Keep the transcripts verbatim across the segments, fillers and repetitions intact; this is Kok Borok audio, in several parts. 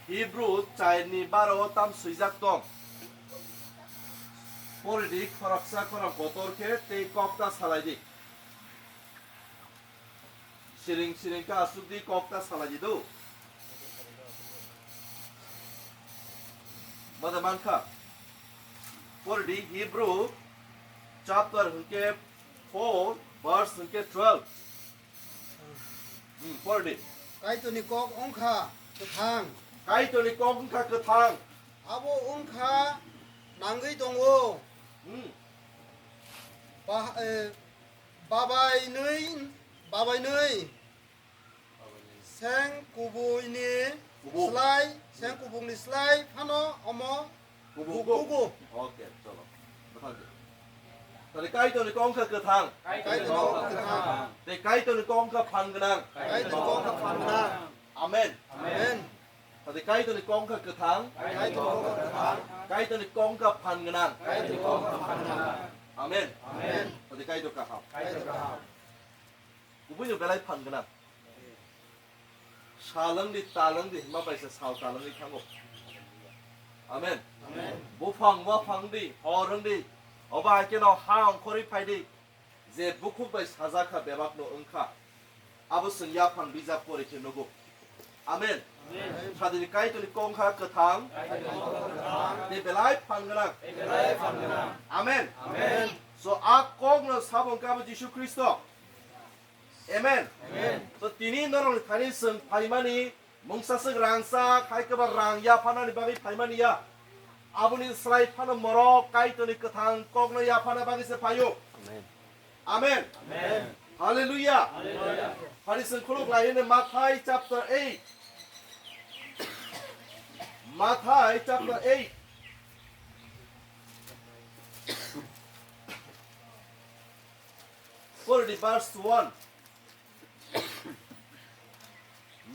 Hebrew char ni baro o tam swijak tong. Pori di, khoroksa khorok kotor khe tei kok ta salai di. Siring siring khe aswk di, kok ta salai di do. Mada mankha. Pori di Hebrew chapter hwnkhe four verse hwnkhe twelve. Hmm, pori di. Kaitorni kok wngkha kwthang. Kaitorni kok wngkha kwthang. Abo wngkha nangwi tongo. Hmm. Ba-, eh, babainwi, babainwi. Seng kubuini Kubuk. Slai, seng kubukni slai phano omo Kubuk. Kubuk. Okay, cholo. Bwthang di. Tadi Kaitorni kok wngkha kwthang. Kaitorni kok wngkha kwthang. Tei Kaitorni kok wngkha phan gwnang. Kaitorni kok wngkha phan gwnang. Amen. Amen. Tadi Kaitorni kok wngkha kwthang. Kaitorni kok wngkha kwthang. Kaitorni kok wngkha phan gwnang. Kaitorni kok wngkha phan gwnang. Amen. Amen. Tadi Kaitor kaham. Kaitor kaham. Kubui no belai phan gwnang. Sal wng di, tal wng di, hwnma bai se sal tal wngwi thango. Amen. Amen. Buphang waphang di, hor wng di, obo hai kheno ha ongkhorwi phai di. Je bukhuk bai sajak kha, bebak no wng kha. Abo chwng yaphang bijap pori khe nugo. Amen. Amen. Sadini Kaitorni kok wngkha kwthang. Kaitorni kok wngkha kwthang. Tei belai phan gwnang. Tei belai phan gwnang. Amen. Amen. So, a kok no sabo wngkha abo Jisu Khristo. Amen. Amen. So, tini norokni thani chwng phaimani mungsa swk rangchak, hai kwbang rang yaphanani bagwi phaimani ya. Aboni slai phano morok Kaitorni kwthang kokno yaphana bagwi se phaio. Amen. Amen. Amen. Hallelujah. Hallelujah. Phani chwng khuluk lai hino Mathai chapter eight. Mathai chapter eight. Pori di verse one.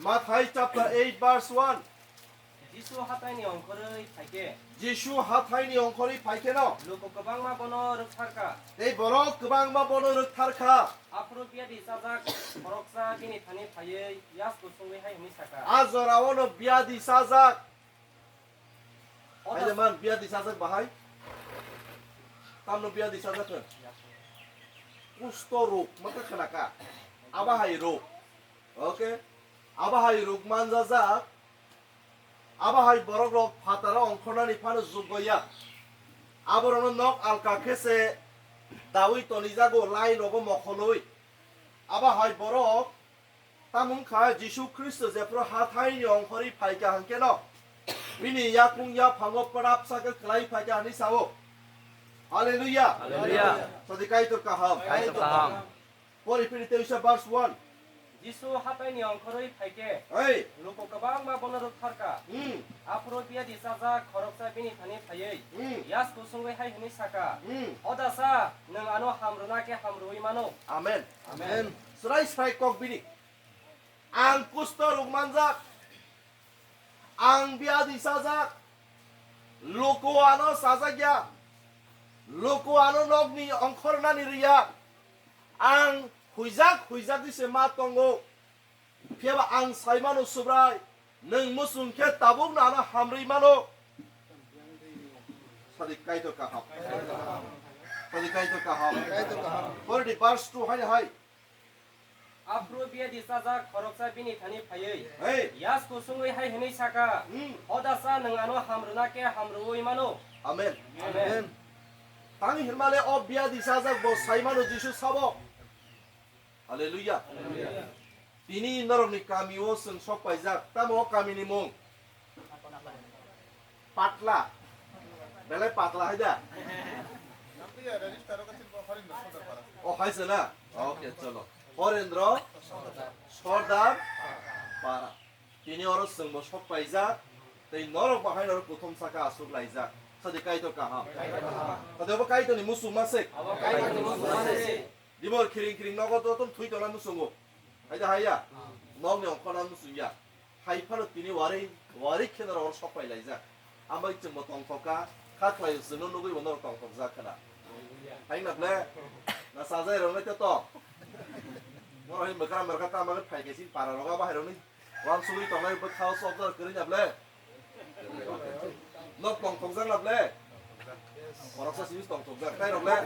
Mathai chapter eight verse one. Jisu hathaini ongkhorwi phaikhe. Jisu hathaini ongkhorwi phaikheno. Luku kwbangma bono rwktharkha. Tei borok kwbangma bono rwktharkha. Aphuru biyadi chajak khoroksa bini thani phaiwi yasku sungwi hai hwnwi sakha. A jorao no biyadi chajak. Oda- Hai man, biyadi sajak bahai. Tamno biyadi sajak khe. Kusto rok, mata khanaka. Abahai rok. Okay. Abahai rok manjajak. Abahai borok rok phataro ongkhornani phano juggo ya. Aborokno nok alka khe se dawi tonijago, lai rogo mokholwi. Abahai borok Tamo wngkha Jisu Khristo jephru hathaini ongkhorwi phaikha hwnkhe no, bini yakung yaphango pwrapsa khe kwlai phaikha hwnwi sao. Hallelujah. Hallelujah. Sadi Kaitor kaham. Kaitor kaham. Pori phiri teisa verse one. Jisu hathaini ongkhorwi phaikhe, Ei. Luku kwbangma bono rwktharkha. Hmm. Aphuru biyadi chajak khoroksa bini thani phaiwi, Hmm. Yasku sungwi hai hwnwi sakha, Hmm. Hodasa, nwng ano ham rwna khe ham rwui mano. Amen. Amen. Srai srai kok bini. Ang kusto rok manjak. Ang biyadi sajak. Luku ano sajak ya. Luku ano nokni ongkhornani rwya. Ang huijak huijak di se ma tongo. Phiyaba ang sai mano, Subrai, nwng muchung khe tabukno ano hamrwi mano. Sadi Kaitor kaham. Sadi Kaitor kaham. Kaitor kaham. Pori di verse two hai hai. Aphuru biyadi chajak khoroksa bini thani phaiwi, Hey. Yasku sungwi hai hwnwi sakha, Hmm. Hodasa, nwng ano ham rwna khe ham rwui mano. Amen. Amen. Amen. Tang hinmale o biyadi chajak bo sai mano Jisu sabo. Hallelujah. Hallelujah. Tini norokni kamio chwng sok paijak. Tamo o kamini mung? Patla. Belai patla hai da? O hai se na? Okay, cholo. Horendro Sordar Para. Tini oro chwngbo sok paijak. Tei norok bahai norok kuthum saka aswk laijak. Sadi Kaitor kaham. Sadi obo Kaitorni musu masik. Dibor khiring khiring nogo to tong thui tona musungo. Hai da hai ya? Nokni ongkhorna musu ya. Hai phano tini wari, wari kheno rok sok pai laijak. Ambai chwngbo tongthok kha, kha khlai chwngno nugwi bo norok tongthok jak khna. Hai na ble? Na sajai rok nai to to. Mo hai mekra merka ta ma phai kaisin para rok abo hai rok ni. Wan sugwi tongnai bwkha o sok kwrwi na ble? Nok tongthokjak na ble? Khoroksa simi tongthokjak. Tai rok le?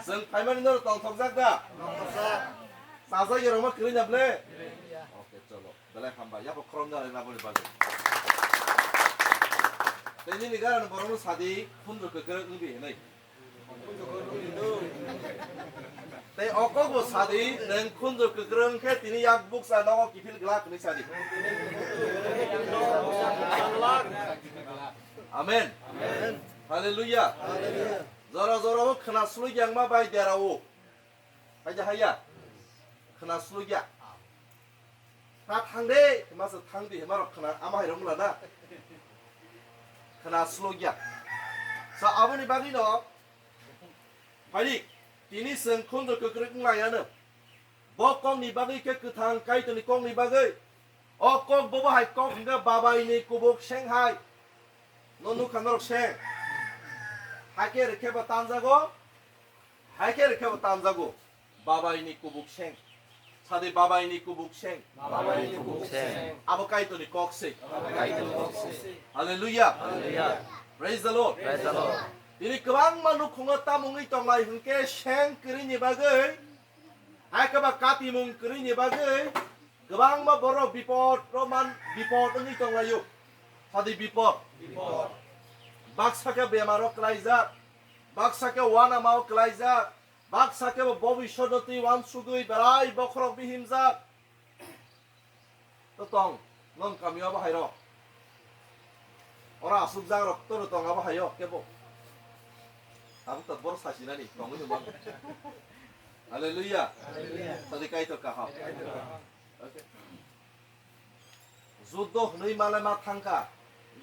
Chwng phaimani no tongthokjak da? Chajak ya rok ma kwrwi na ble? Oke, cholo. Belai hambai. Yapo khoroknwi rwna boni bagwi. Tei nini gara no borok no sadi khundro kwkrwk wngdi hinwi. Tei o kokbo sadi, nwng khunju kwkrwng khe tini yak bukcha nogo kiphil glak hwnwi sadi. Amen. Hallelujah. Jora jora o khna slui yangma bai dera o. Hai da haya. Khna slui ya. Ta thang de, hima se thang di, hima rok khna, ama hai rok mula na. Khna slogya. Sa aboni bagwi no, phai di, tini chwng khunju kwkrwk wng lai ano. Bo kok ni bagwi khe kwthang Kaitor ni kok ni bagwi. O kok bo bo hai kok hwnkhe babai ni kubuk seng hai. No nukha norok seng. Hai khe rwkhe bo tanjago. Hai khe rwkhe bo tanjago. Babai ni kubuk seng. Sadi babai ni kubuk seng. Babai ni kubuk seng. Abo Kaitor ni kok se. Kaitor ni kok se. Hallelujah. Hallelujah. Praise the Lord. Praise the Lord. Tini kwbangma nukhungo tamungwi tonglai hwnkhe seng kwrwi ni bagwi, hai khe ba katimung kwrwi ni bagwi kwbangma borok bipod roman bipod wngwi tonglaio. Sadi bipod. Bipod. Baksa khe bemaro kwlaijak, baksa khe wanamao kwlaijak, baksa khe bo bobiswt no twi wansugwi belai bokhorok bihimjak. To tong, non kami abo hai rok. Ora asuk jak rok to tong abo hai o kebo. Abo to bor sasinani tongwi no mang. Hallelujah. Hallelujah. Sadi Kaitor kaham. Kaitor kaham. Okay. Juddo hwnwi male ma thangkha,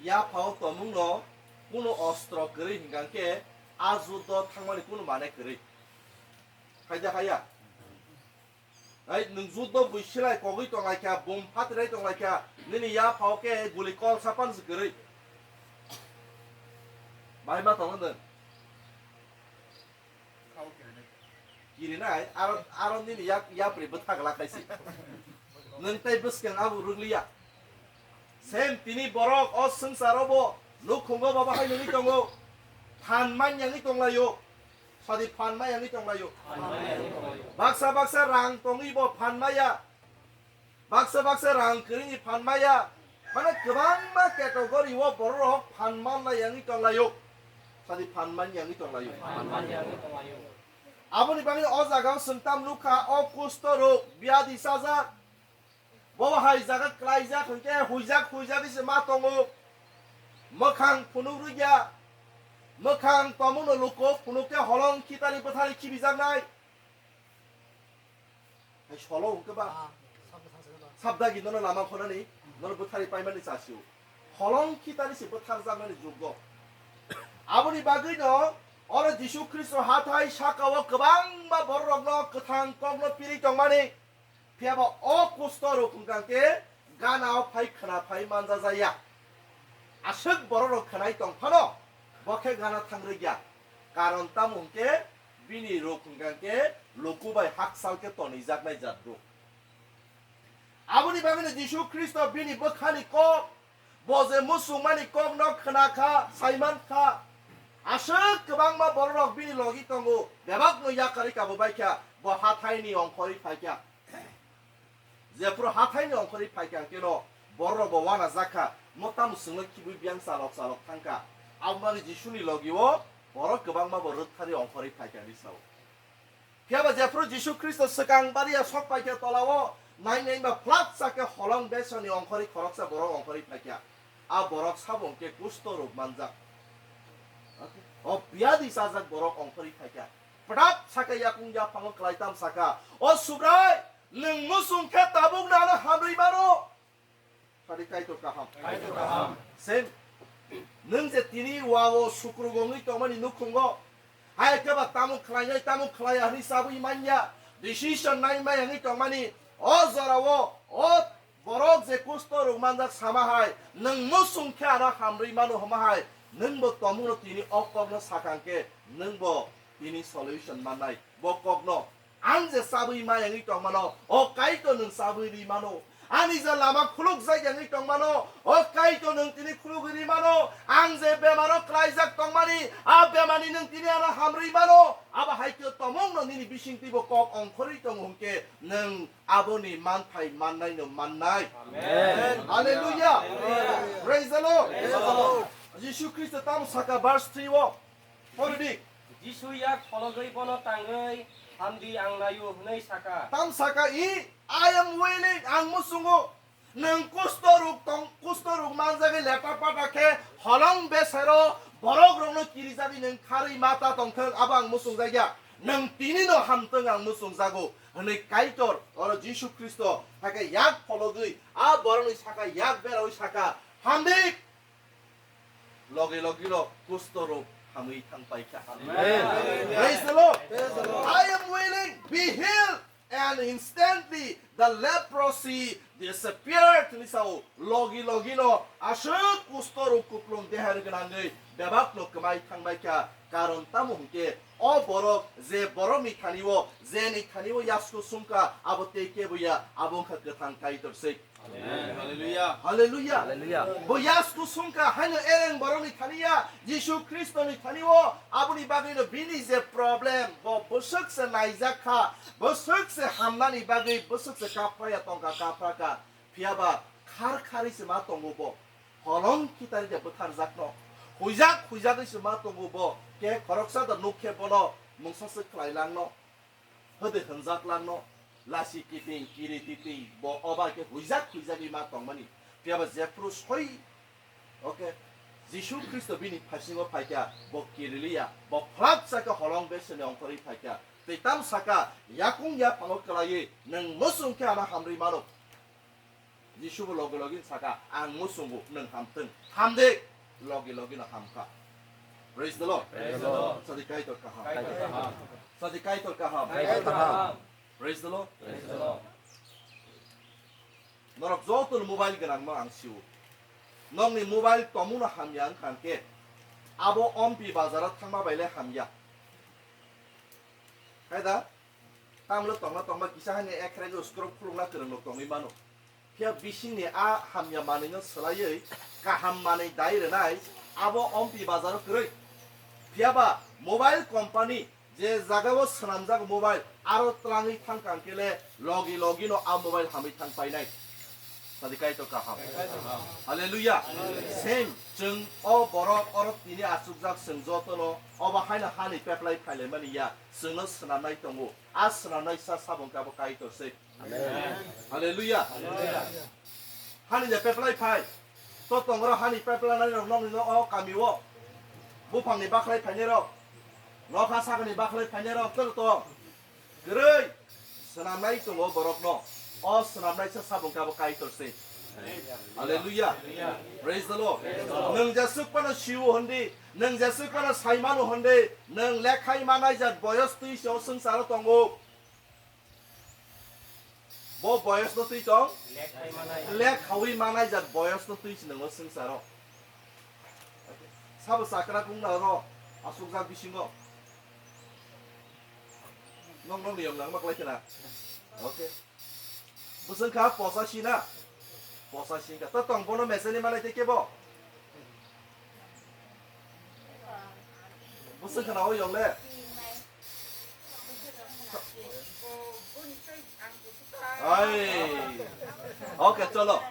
yaphao tomungno kunu ostro kwrwi hwnkha khe a juddo thangmani kunu mane kwrwi. Khaida khaya? Hai nwng juddo bui silai kogwi tonglaikha, bum phatrilai tonglaikha, nini yaphao khe guli kol sapan se kwrwi. Bai ma tongo nwng? Kirinai, aro, aro nini yak, yapri bwthak lakai si. Nwng tei bwskang abo rwgliya. Same tini borok o swngcharo bo nukhungo baba hai nungwi tongo. Phan man yangwi tonglaio. Sadi phan man yangwi tonglaio. Baksa baksa rang tongwi bo phan maya. Baksa baksa rang kwrwini phan maya. Mane kwbangma category o borok rok phan man lai yangwi tonglaio. Sadi phan man yangwi tonglaio. Aboni bagwi o jaga o chwng tam nukha, o kusto rok, biadi sajak. Bo hai jaga kwlaijak hwnkhe huijak huijak se ma tongo. Mwkhang phunuk rwya. Mwkhang tomungno luko phunuk khe holong khitari bwthari khibijaknai. Hai solo hwnkhe ba? Ah, sabda thangsa ba? Sabda gi nono lama khonani, nono bwthari paimani chasio. Holong khitari se bwtharjaknani jukgo. Aboni bagwi no oro Jisu Khristo hathai saka o kwbangma bororokno kwthang kokno piri tongmani. Phiya ba o kusto rok hwnkha khe gana o phai khna phai manja jaya. Aswk bororok khwnai tong phano bo khe gana thang rwkya. Karon tamo hwnkhe bini rok hwnkha khe luku bai haksal khe tonijaknai jat rok. Aboni bagwino Jisu Khristo bini bwkhani kok, bo je muchungmani kokno khna kha, saiman kha. Aswk kwbangma bororok bini logi tongo, bebakno yakarwi kabu bai kha, bo hathaini ongkhorwi phai kha. Jephuru hathaini ongkhorwi phai kha hwnkhe no bororok bo uanajak kha, mo tamo chwngno khibwi biyang chalok chalok thang kha. Aboni Jisuni logi o borok kwbangma bo rwktharwi ongkhorwi phai kha hinwi sao. Phiya ba jephuru Jisu Khristo swkang bari ya sok pai kha tola o, nai nai ba phlak sa khe holong besoni ongkhorwi khoroksa borok ongkhorwi phai kha. A borok sabo hwnkhe kusto rok manjak. O biyadi chajak borok ongkhorwi phai kha. Pdak sa khe yakung yaphango kwlai tam sa kha, "O Subrai, nwng muchung khe tabuk no ano hamrwi mano." Sadi Kaitor kaham. Kaitor kaham. Same. Nwng je tini wa o sukrugo wngwi tongmani nukhungo, hai khe ba tamo khlainai, tamo khlaiya hwnwi chabwi manya, decision nai maya wngwi tongmani, o jorao, o borok je kusto rok manjak sama hai, nwng muchung khe ano hamrwi mano hwnma hai, nwng bo tomungno tini o kokno sakang khe, nwng bo tini solution mannai, bo kokno. Ang je chabwi ma yangwi tongmano, o Kaitor nwng chabwi ri mano. Ani je lama khulukjak yangwi tongmano, o Kaitor Kaitor nwng tini khulugwi ri mano, ang je bemaro klaijak tongmani, a bemarni nwng tini ano hamrwi mano, abo hai khe tomungno nini bisingtwibo kok ongkhorwi tongo hwnkhe nwng aboni manthai mannaino mannai. Amen. Hallelujah. Amen. Praise the Lord. Praise the Lord. Jisu Khristo tamo saka verse three o. Pori di. Jisu yak phologwi bono tangwi, "Hamdi, ang naio," hwnwi saka. Tam saka i, "I am willing," ang muchungo. Nwng kusto rok tong, kusto rok manjagwi leta pata khe holong besero borok rokno kirijagwi nwng kharwi mata tongthwng, abo ang muchungjak ya. Nwng tini no hamtwng ang muchungjago, hwnwi Kaitor oro Jisu Khristo hakhe yak phologwi a borokni saka yak berawi saka, "Hamdi." Logi logi no kusto rok hamwi thang paikha. Amen. Praise the Lord. Praise the Lord. "I am willing, be healed." And instantly the leprosy disappeared. Hwnwi sao, logi logi no aswk kusto rok kuplung dehar gwnangwi bebak no kwmai thang baikha. Karon tamo hwnkhe o borok je borokni thani o, jeni thani o yasku sumkha, abo tei kebo ya, abo wngkha kwthang Kaitor se. Amen. Hallelujah. Hallelujah. Hallelujah. Bo yasku sumkha haino ereng borokni thani ya, Jisu Khristoni thani o, aboni bagwi no bini je problem, bo bwswk se naijak kha, bwswk se hamnani bagwi, bwswk se kaphra ya tongkha, kaphra kha. Phiya ba khar kharwi se ma tongo bo. Holong khitari de bwtharjakno. Huijak huijagwi se ma tongo bo. Ke khoroksa da nuk khe bono mungsa se khlai langno. Hwdwi hwnjak langno. Lasi kiting, kiri titing, bo oba khe huijak huijagwi ma tongmani. Phiya ba jephru soi, oke, Jisu Khristo bini phasingo phaikha, bo kiriliya, bo phlak sa khe holong beseni ongkhorwi phaikha. Tei tam saka, yakung yaphango kwlaiwi, nwng muchung khe ano hamrwi mano. Jisu bo logi logi saka, "Ang muchungo, nwng hamtwng." Hamde, logi logi no hamkha. Praise the Lord. Praise the Lord. Sadi Kaitor kaham. Kaitor kaham. Sadi Kaitor kaham. Kaitor kaham. Praise the Lord. Praise the Lord. Norok joto no mobile gwnang no ang siwo. Nokni mobile tomung no hamya wngkha hwnkhe, abo Ompi bazar o thangma bai le hamya. Hai da? Tamle tongna tongma kisa hani ekhraigo scroll khulukna kwrwng no tongwi mano. Phiya bisingni a hamya manwino swlaiwi kaham manwi dai rwnai abo Ompi bazaro kwrwi. Phiyaba mobile company je jagao swnamjak mobile aro twlangwi thangkha hwnkhe le logi logino a mobile hamwi thang painai. Sadi Kaitor kaham. Hallelujah. Same, chwng o borok oro tini achukjak chwng jotono obo haino hani peplai phailaimani ya, chwngno swnamnai tongo. A swnamnaisa sabo wngkha abo Kaitor se. Amen. Hallelujah. Hallelujah. Hani je peplai phai. To tongro hani peplanai rok nokni no o kami o. Buphang ni bakhlai phainai rok. Nokha sakni bakhlai phainai rok to tong. Kwrwi. Swnamnai tongo borok no. O swnamnaisa sabo wngkha abo Kaitor se. Hallelujah. Praise the Lord. Nwng jeswk phano siwo hwndi, nwng jeswk phano saimano hwndi, nwng lekhai manai jat boyos twi se o swngcharo tongo. Bo boyos no twi tong? Lekhawi manai jat boyos no twi se nwng o swngcharo. Sabo chakra kung na ro, aswk jak bisingo. Nong nong ni yong nang ma klai khna. Okay. Bwswng kha posa si na? Posa si ka. Ta tong bono mese ni malai te kebo? Bwswng khna o yong le? Ai. Okay, cholo.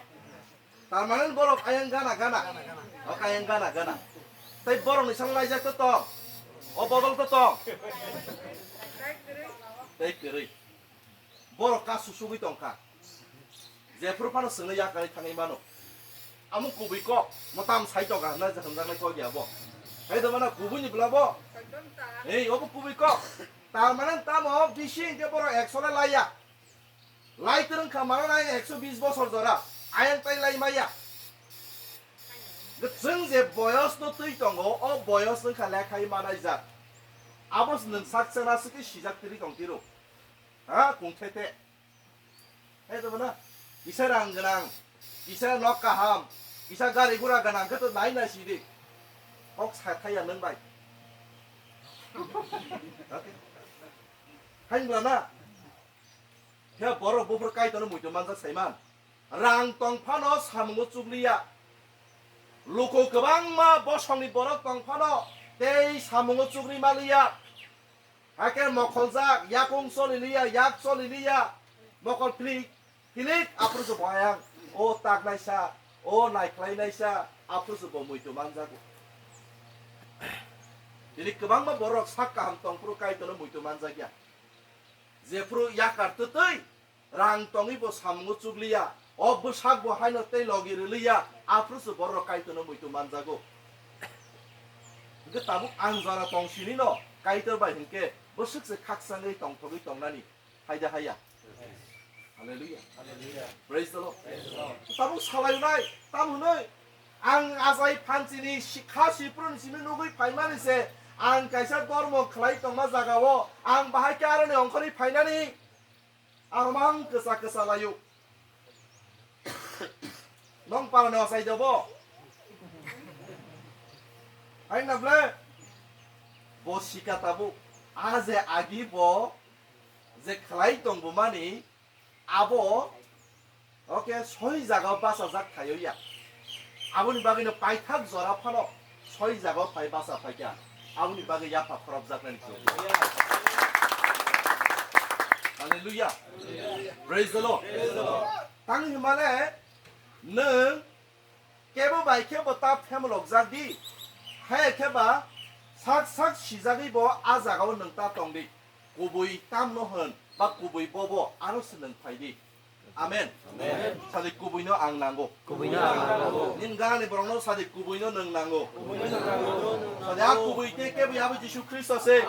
Tar mane borok ayang gana gana. Okay, ayang gana gana. Tai borok ni sang laijak to tong. O bodol to tong. Tai kwrwi. Borok ka susugwi tongkha. Jephru phano chwngno yakarwi thangwi mano. Amo kubui kok, mwtam sai tongkha hwnna je hwnjaknai kok ya bo. Hai da mana kubui ni bwla bo? Ei, obo kubui kok. Tar mane tamo bisi hinkhe borok ekso le laiya. Lai twrwng kha mano nai ekso bis bosor jora. Ayang tai lai maya. Chwng je boyos no twi tongo, o boyos wngkha lekhai manai jat. Abo nwng sak chana swkhe sijak tiri tong tiro. Ha, kung the the. Hai to na? Kisa rang gwnang, kisa nok kaham, kisa gari gura gwnang khe to nai nai si di. Kok sa thai ya nwng bai. Okay. Hai wngla na? He borok buphur Kaitorno muitu manjak saiman. Rang tong phano samungo chukliya. Luku kwbangma bosongni borok tong phano tei samungo chukri maliya. Hakhe mokholjak, yakung choli liya, yak choli liya, mokol philik, philik, aphuru se bo ayang, o taknaisa, o naikhlainaisa, aphuru se bo muitu manjago. Tini kwbangma borok sak kaham tongphuru Kaitorno muitu manjakya. Jephuru yakar twtwi, rang tongwi bo samungo chukliya, o bwsak bo haino tei logi rwliya, aphuru se borok Kaitorno muitu manjago. Hwnkhe tabuk ang jora tong sinino Kaitor bai hwnkhe bwswk se khakchangwi tongthogwi tongnani, hai da haiya? Hallelujah. Hallelujah. Praise the Lord. Praise the Lord. Tabuk salai nai, tam hwnwi ang achai phanchini si-, kha siprun simi nugwi phaimani se ang kaisa dormo khlai tongma jagao ang bahai khe aroni ongkhorwi phainani. Ang mang kwsa kwsa laio. Nong parani ochai dobo. Hai na ble? Bo sika tabuk. A je agi bo je khlai tong bo mani abo, oke, soi jaga basa jak thaio ya. Aboni bagwi no paithak jora phano soi jaga phai basa phaikha. Aboni bagwi yapha khorokjaknani chukya. Hallelujah. Praise the Lord. Tang himale nwng kebo bai khe bo ta phemlokjak di. Hai khe ba sak sak sijagwi bo a jagao nwng ta tong di. Kubui tamno hwn ba kubui bobo aro se nwng phai di. Amen. Amen. Sadi kubuino ang nango. Kubuino ang nango. Nin gana ni borokno sadi kubuino nwng nango. Kubuino nwng nango. Sadi a kubui te kebo yabo Jisu Khristo se.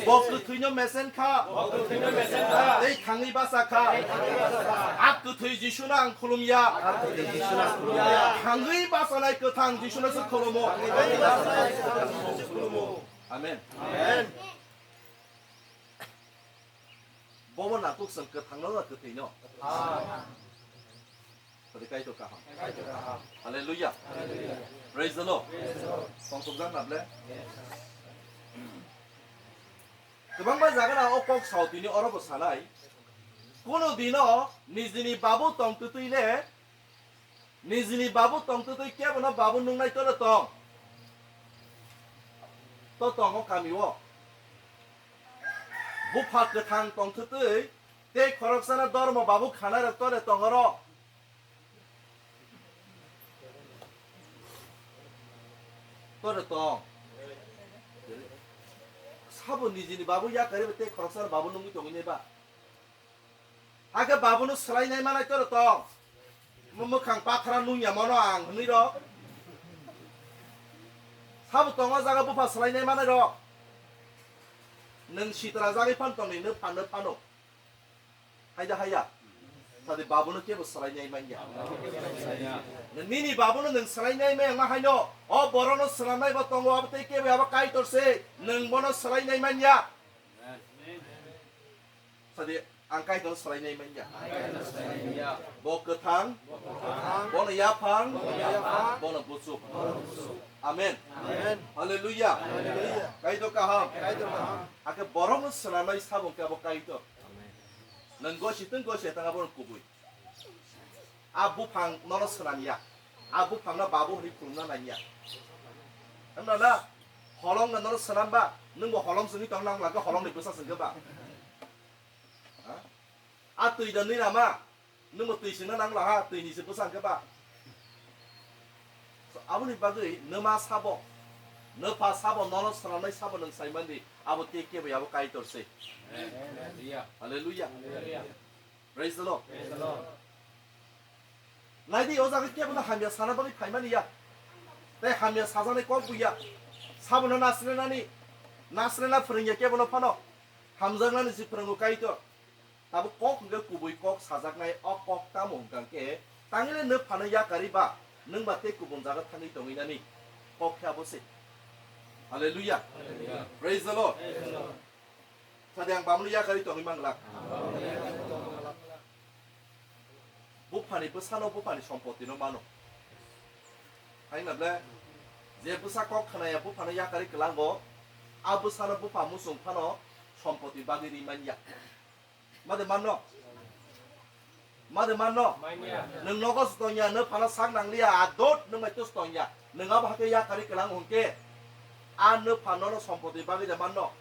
Bo kwthwino mesen kha. Bo kwthwino mesen kha. Tei thangwi basa kha. Tei thangwi basa kha. A kwthwi Jisuno ang khulum ya. A kwthwi Jisuno ang khulum ya. Thangwi basanai kwthang Jisuno se khulumo. Thangwi basanai kwthang Jisuno se khulumo. Amen. Amen. Bobo natuk chwng kwthangno na kwthwino? Kwthang. Kwthwi Kaitor kaham. Kaitor kaham. Hallelujah. Hallelujah. Praise the Lord. Praise the Lord. Tongthokjak na ble? Yes. Kwbangma jaga na o kok sao tini oro bo sanai. Kuno dino nijini babu tong twtwi le Nijini babu tong twtwi kebono babu nungnai tole tong. To tongo kami o. Bupha kwthang tong twtwi tei khoroksano dormo babu khanai rok tole tong oro. Tole tong. Sabo nijini babu yakarwi tei khoroksano babu nungwi tongwi nai ba. Hakhe babuno swlainai manai toro tong. Mo-, mwkhang pathara nungya mono ang hwnwi rok. Sabo tongo jaga bupha swlainai manai rok. Nwng sitra jagwi phan tongni, nw phan, nw phano. Haida haya. Sadi babuno kebo swlainai manya. Nini babuno nwng swlainai manya ma haino. O borono swnamnai bo tongo, abo tei kebo abo Kaitor se. Nwng bono swlainai manya. Sadi ang Kaitor swlainai manya. Bo kwthang, bono yaphang, bono buchuk. Amen. Hallelujah. Kaitor kaham. Hakhe borokno swnamnai sabo khe abo Kaitor. Nwng gosi tong gosi tong abo kubui. A buphang nono swnam ya. A buphangno babu hwnwi khulumna nang ya. Wngna na holong no nono swnam ba, nwng bo holong songwi tong nang langkha holong ni bwsa songkhe ba. Ha? A twi da nwi rama, nwng bo twi songna nang laha, twi ni se bwsa hwnkhe ba. So, aboni bagwi nwma sabo, nwpha sabo, nono swnamnai sabo nwng sai mandi, abo tei kebo abo Kaitor se. Hallelujah. Praise the Lord. Praise the Lord. Naidi o jaga kebono hamya sana bagwi phaimani ya. Tei hamya sajaknai kok buya. Sabono nasrenani, nasrena phwrwngya kebono phano. Hamjaknani si phwrwngo Kaitor. Tabuk kok hwnkhe kubui kok sajaknai, o kok tamo hwnkha khe tangile nwphano yakari ba, nwng ba tei kubun jaga thangwi tongwi nani. Kok khe abo se. Hallelujah. Praise the Lord. Sadi ang babuno yakari tongwi manglak. Buphani bwsano buphani sompotino mano. Haina ble, je bwsa kok khnaya buphano yakari kwlango, a bwsano bupha muchung phano sompoti bagwi ri manya. Made manno? Ma de manno? Manya. Nwng nogo se tongya, nwphano sak nangliya, a dot nwng bai tus tongya. Nwng abo hakhe yakarwi kwlang hwnkhe, a nwpha nono sompoti bagwi de manno?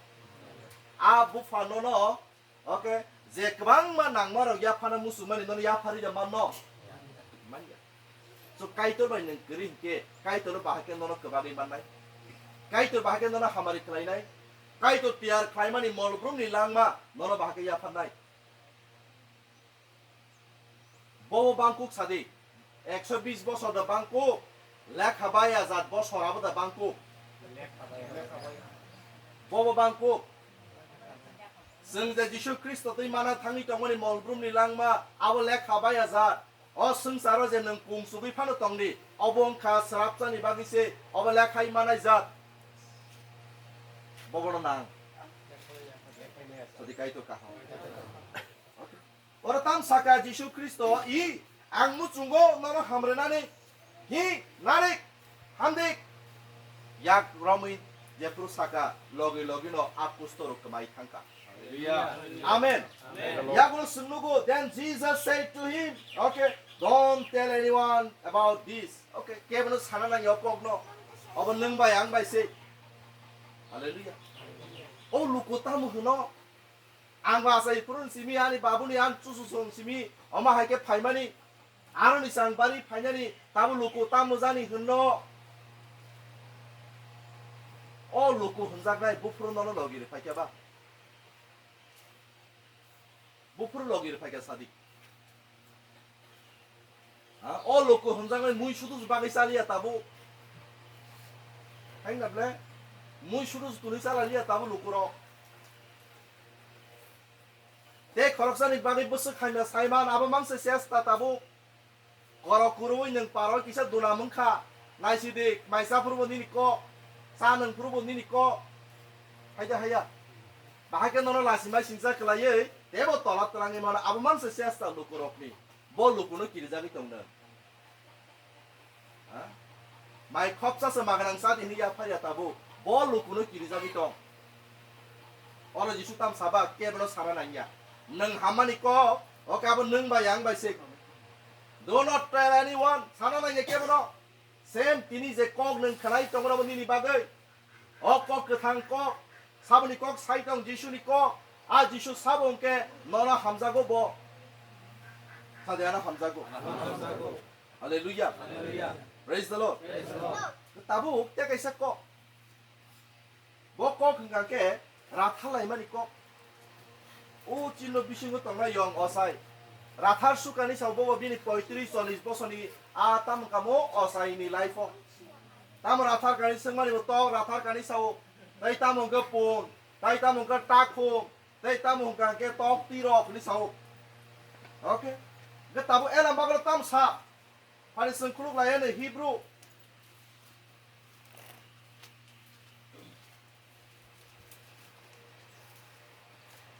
A bupha nono, okay, je kwbangma nangma rok yaphana muchungmani nono yapharwi de manno? Manya. So Kaitor bai nwng kwrwi hwnkhe, Kaitor bahai khe nono kwbagwi mannai. Kaitor bahai khe nono hamari khlainai. Kaitor tiyar khlaimani molbrumni langma nono bahai khe yapharnai. Bobo bangkuk sadi, ekso bis bosor da bangkuk, lekha bai ajat bosor abo da bangkuk. Bobo bangkuk. Chwng je Jisu Khristo twi mana thangwi tongmani molbrumni langma, abo lekha bai ajat. O swngcharo je nwng kung chugwi phano tongdi, obo wngkha swrapchani bagwi se, obo lekhai manai jat. Bobono nang. Sadi Kaitor kaham. Oro tam saka Jisu Khristo, "I, ang muchungo nono hamrenani, hi, narik, hamdik." Yak romwi jephru saka, logi logi no a kusto rok kwmai thangkha. Hallelujah. Amen. Amen. Yagulo swngnugo, then Jesus said to him, okay, "Don't tell anyone about this." Okay, kebono sana nangya o kokno. Obo nwng bai ang bai se. Hallelujah. O luku tamo hwno? Ang bo achai phuru simi, ani babuni ang chuchu song simi, omo hai khe phaimani, aroni chang bari phainani, tamo luku tamo jani hwnno. O luku hwnjaknai buphuru nono logi rw phaikha ba? Buphuru logi rw phaikha sadi. Ha, o luku hwnjaknai mui sudu bagwi chaliya tabuk. Hai na ble? Mui sudu tuni chalaliya tabuk lukurok. Tei khoroksani bagwi bwswk hamya saiman abo mangse chesta tabuk. Korok kwrwi nwng paroi kisa duna mungkha. Naisidi, maisa phuru bo nini kok, cha nwng phuru bo nini kok. Haida haya. Bahai khe nono lachimai singcha kwlaiwi teibo tola twlangwi mano, abo mangse chesta lukurokni. Bo lukuno kirijagwi tong nwng. Ha? Mai khopsa se maganang chadi hinwi yapharya tabuk. Bo lukuno kirijagwi tong. Oro Jisu tam saba kebono sana nangya. Nwng hammani kok, oke abo nwng bai ang bai se. Do not tell anyone. Sana nangya kebono. Same tini je kok nwng khnai tongo nini bagwi. O kok kwthang kok, saboni kok sai tong Jisuni kok, a Jisu sabo hwnkhe nono hamjago bo. Sadi ano hamjago. Hallelujah. Praise the Lord. Tabuk tei kaisa kok. Bo kok hwnkha khe rathar laimani kok. O chini bisingo tongnai yong ochai. Rathar sukani sao bobo bini poitris chollis bosorni a tamo kamo ochaini life o. Tamo rathar kani swngmani bo tok rathar kani sao. Tai tamo hwnkhe pun, tai tamo hwnkhe takhum, tai tamo hwnkha hwnkhe tok tirok hinwi sao. Okay? Hwnkhe tabuk elam bagwi tamo sa. Phani chwng khuluk lai ani Hebrew.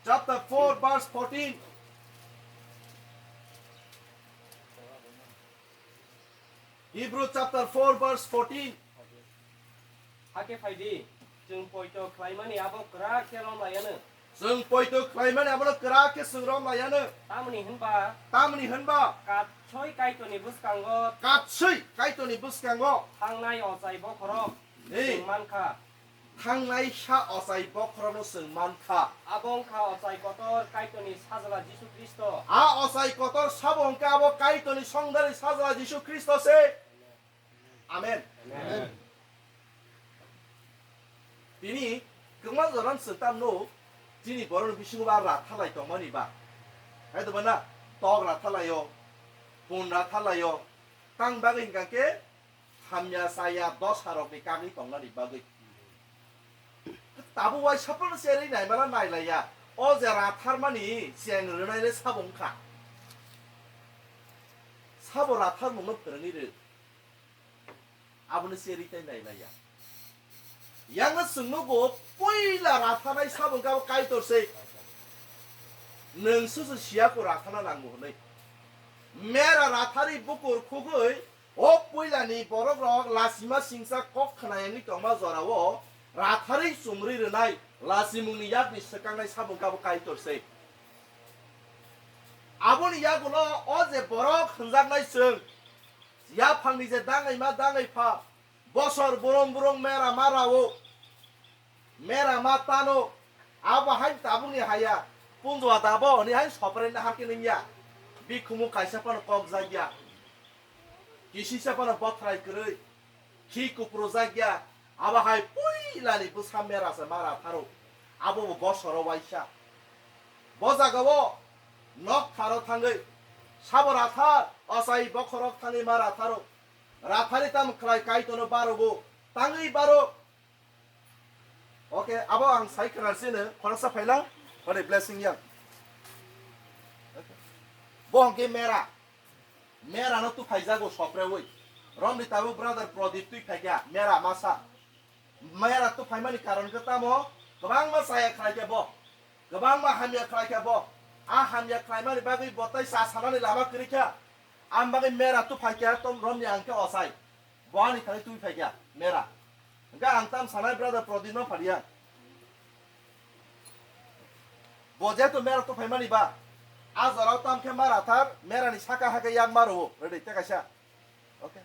Chapter four, verse fourteen. Hebrew chapter four, verse fourteen. Hakhe phai di, chwng poito khlaimani abo kwrak khe rom lai anw. Chwng poito khlaimani abono kwrak khe chwng rom lai anw. Tamoni hwnba, Tamoni hwnba, katsoi Kaitorni bwskango, katsoi Kaitorni bwskango thangnai ochai bokhorok Ei. Chwng mankha. Thangnai sa ochai bokhorokno chwng mankha. Abo wngkha ochai kotor Kaitorni sajla Jisu Khristo. A ochai kotor sabo hwnkhe abo Kaitorni songdari sajla Jisu Khristo se. Amen. Amen. Tini kwbangma jora swng tamno chini borokni bisingo ba rathalai tongmani ba. Hai to bana tok rathalaio, pun rathalaio, tang bagwi hwnkha khe hamya chaya dosa rokni kagwi tongnani bagwi. Tabuk wai saphano cherwi naimala nailaiya. O je ratharmani cheng rwnaile sabo wngkha. Sabo ratharmungno phwrwngwi rw. Abono cherwi tei nailaiya. Yangno chwng nugo puila ratharnai sabo wngkha abo Kaitor se. Nwng susu siya ko ratharna nango hwnwi. Mera ratharwi bukur khugwi o puilani borok rok lachima singsa kok khna yangwi tongma jorao ratharwi chumri rwnai lachimungni yakni swkangnai sabo wngkha abo Kaitor se. Aboni yagulo o je borok hwnjaknai chwng, yaphangni je dangaima dangaiphang, bosor burung burung mera ma rao, mera ma tano, abo hai tabukni haya, punjua dabo hwnwi hai sopre nahar khe nungya, bikhumu kaisa phano kok jakya, kisisa phano bothrai kwrwi, khi kupru jakya, abo hai puilani bwsa mera se ma ratharo, abo bo bosoro waisa. Bo jagao nok tharo thangwi, sabo rathar, ochai bokhorok thangwi ma ratharo, rathari tamo khlai Kaitorno barogo, tangwi baro. Okay, abo ang sai khwna sino, khoroksa phailang, hore blessing yang. Bo hwnkhe mera. Mera no tuphaijago sopreui. Romni tabuk brother Prodip twi phaikha, mera masa. Mera tuphaimani karon khe tamo, kwbangma chaya khlaikha bo. Kwbangma hamya khlaikha bo. A hamya khlaimani bagwi bo tai cha sanani lama kwrwikha. Am bagwi mera tuphaikha tom romni ang khe ochai. Bo ani thani twi phaikha, mera. Hwnkhe ang tam sanai brother Prodip no phariya. Bo jeto mera tuphaimani ba, a jorao tam khe ma rathar, merani saka hakhe yak ma rwo, ready, tei kaisa. Okay.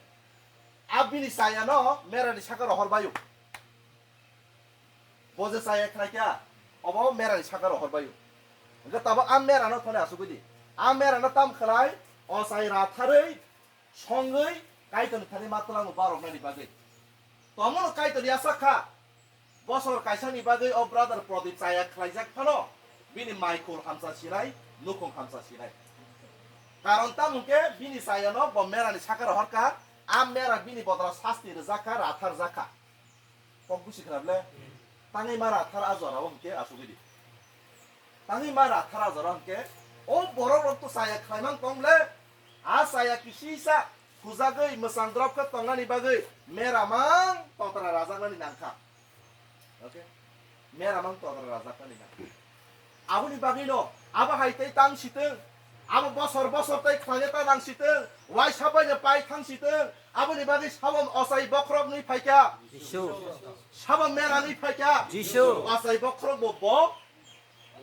A bini chaya no merani saka rohor baio. Bo je chaya khlai kha, obo merani saka rohor baio. Hwnkhe tabo a mera no thani asugwi di. A mera no tam khlai, ochai ratharwi, songwi, Kaitorni thani ma twlango baroknani bagwi. Tomono Kaitor yasak kha. Bosor kaisani bagwi o brother Prodip chaya khlaijak phano bini maikhul hamsa sinai, nukhung hamsa sinai. Karon tamo hwnkhe bini chayano bo merani saka rohorkha, a mera bini bodolo sasti rwjakha, ratharjakha. Kok busi khna ble? Tangwi ma rathar a jorao hwnkhe asugwi di. Tangwi ma rathar a jora hwnkhe, o borok rok to chaya khlaimang tong le, a chaya kisisa khujagwi mwchang drop khe tongnani bagwi mera mang totra rajaknani nangkha. Okay? Mera mang totra rajaknani nangkha. Aboni bagwi no, abo hai tei tang sitwng, abo bosor bosor tei khlai ta nang sitwng, waisa bai no pai thang sitwng, aboni bagwi sabo ochai bokhorok nwi phaikha. Jisu. Sabo mera nwi phaikha. Jisu. Ochai bokhorok bo bo,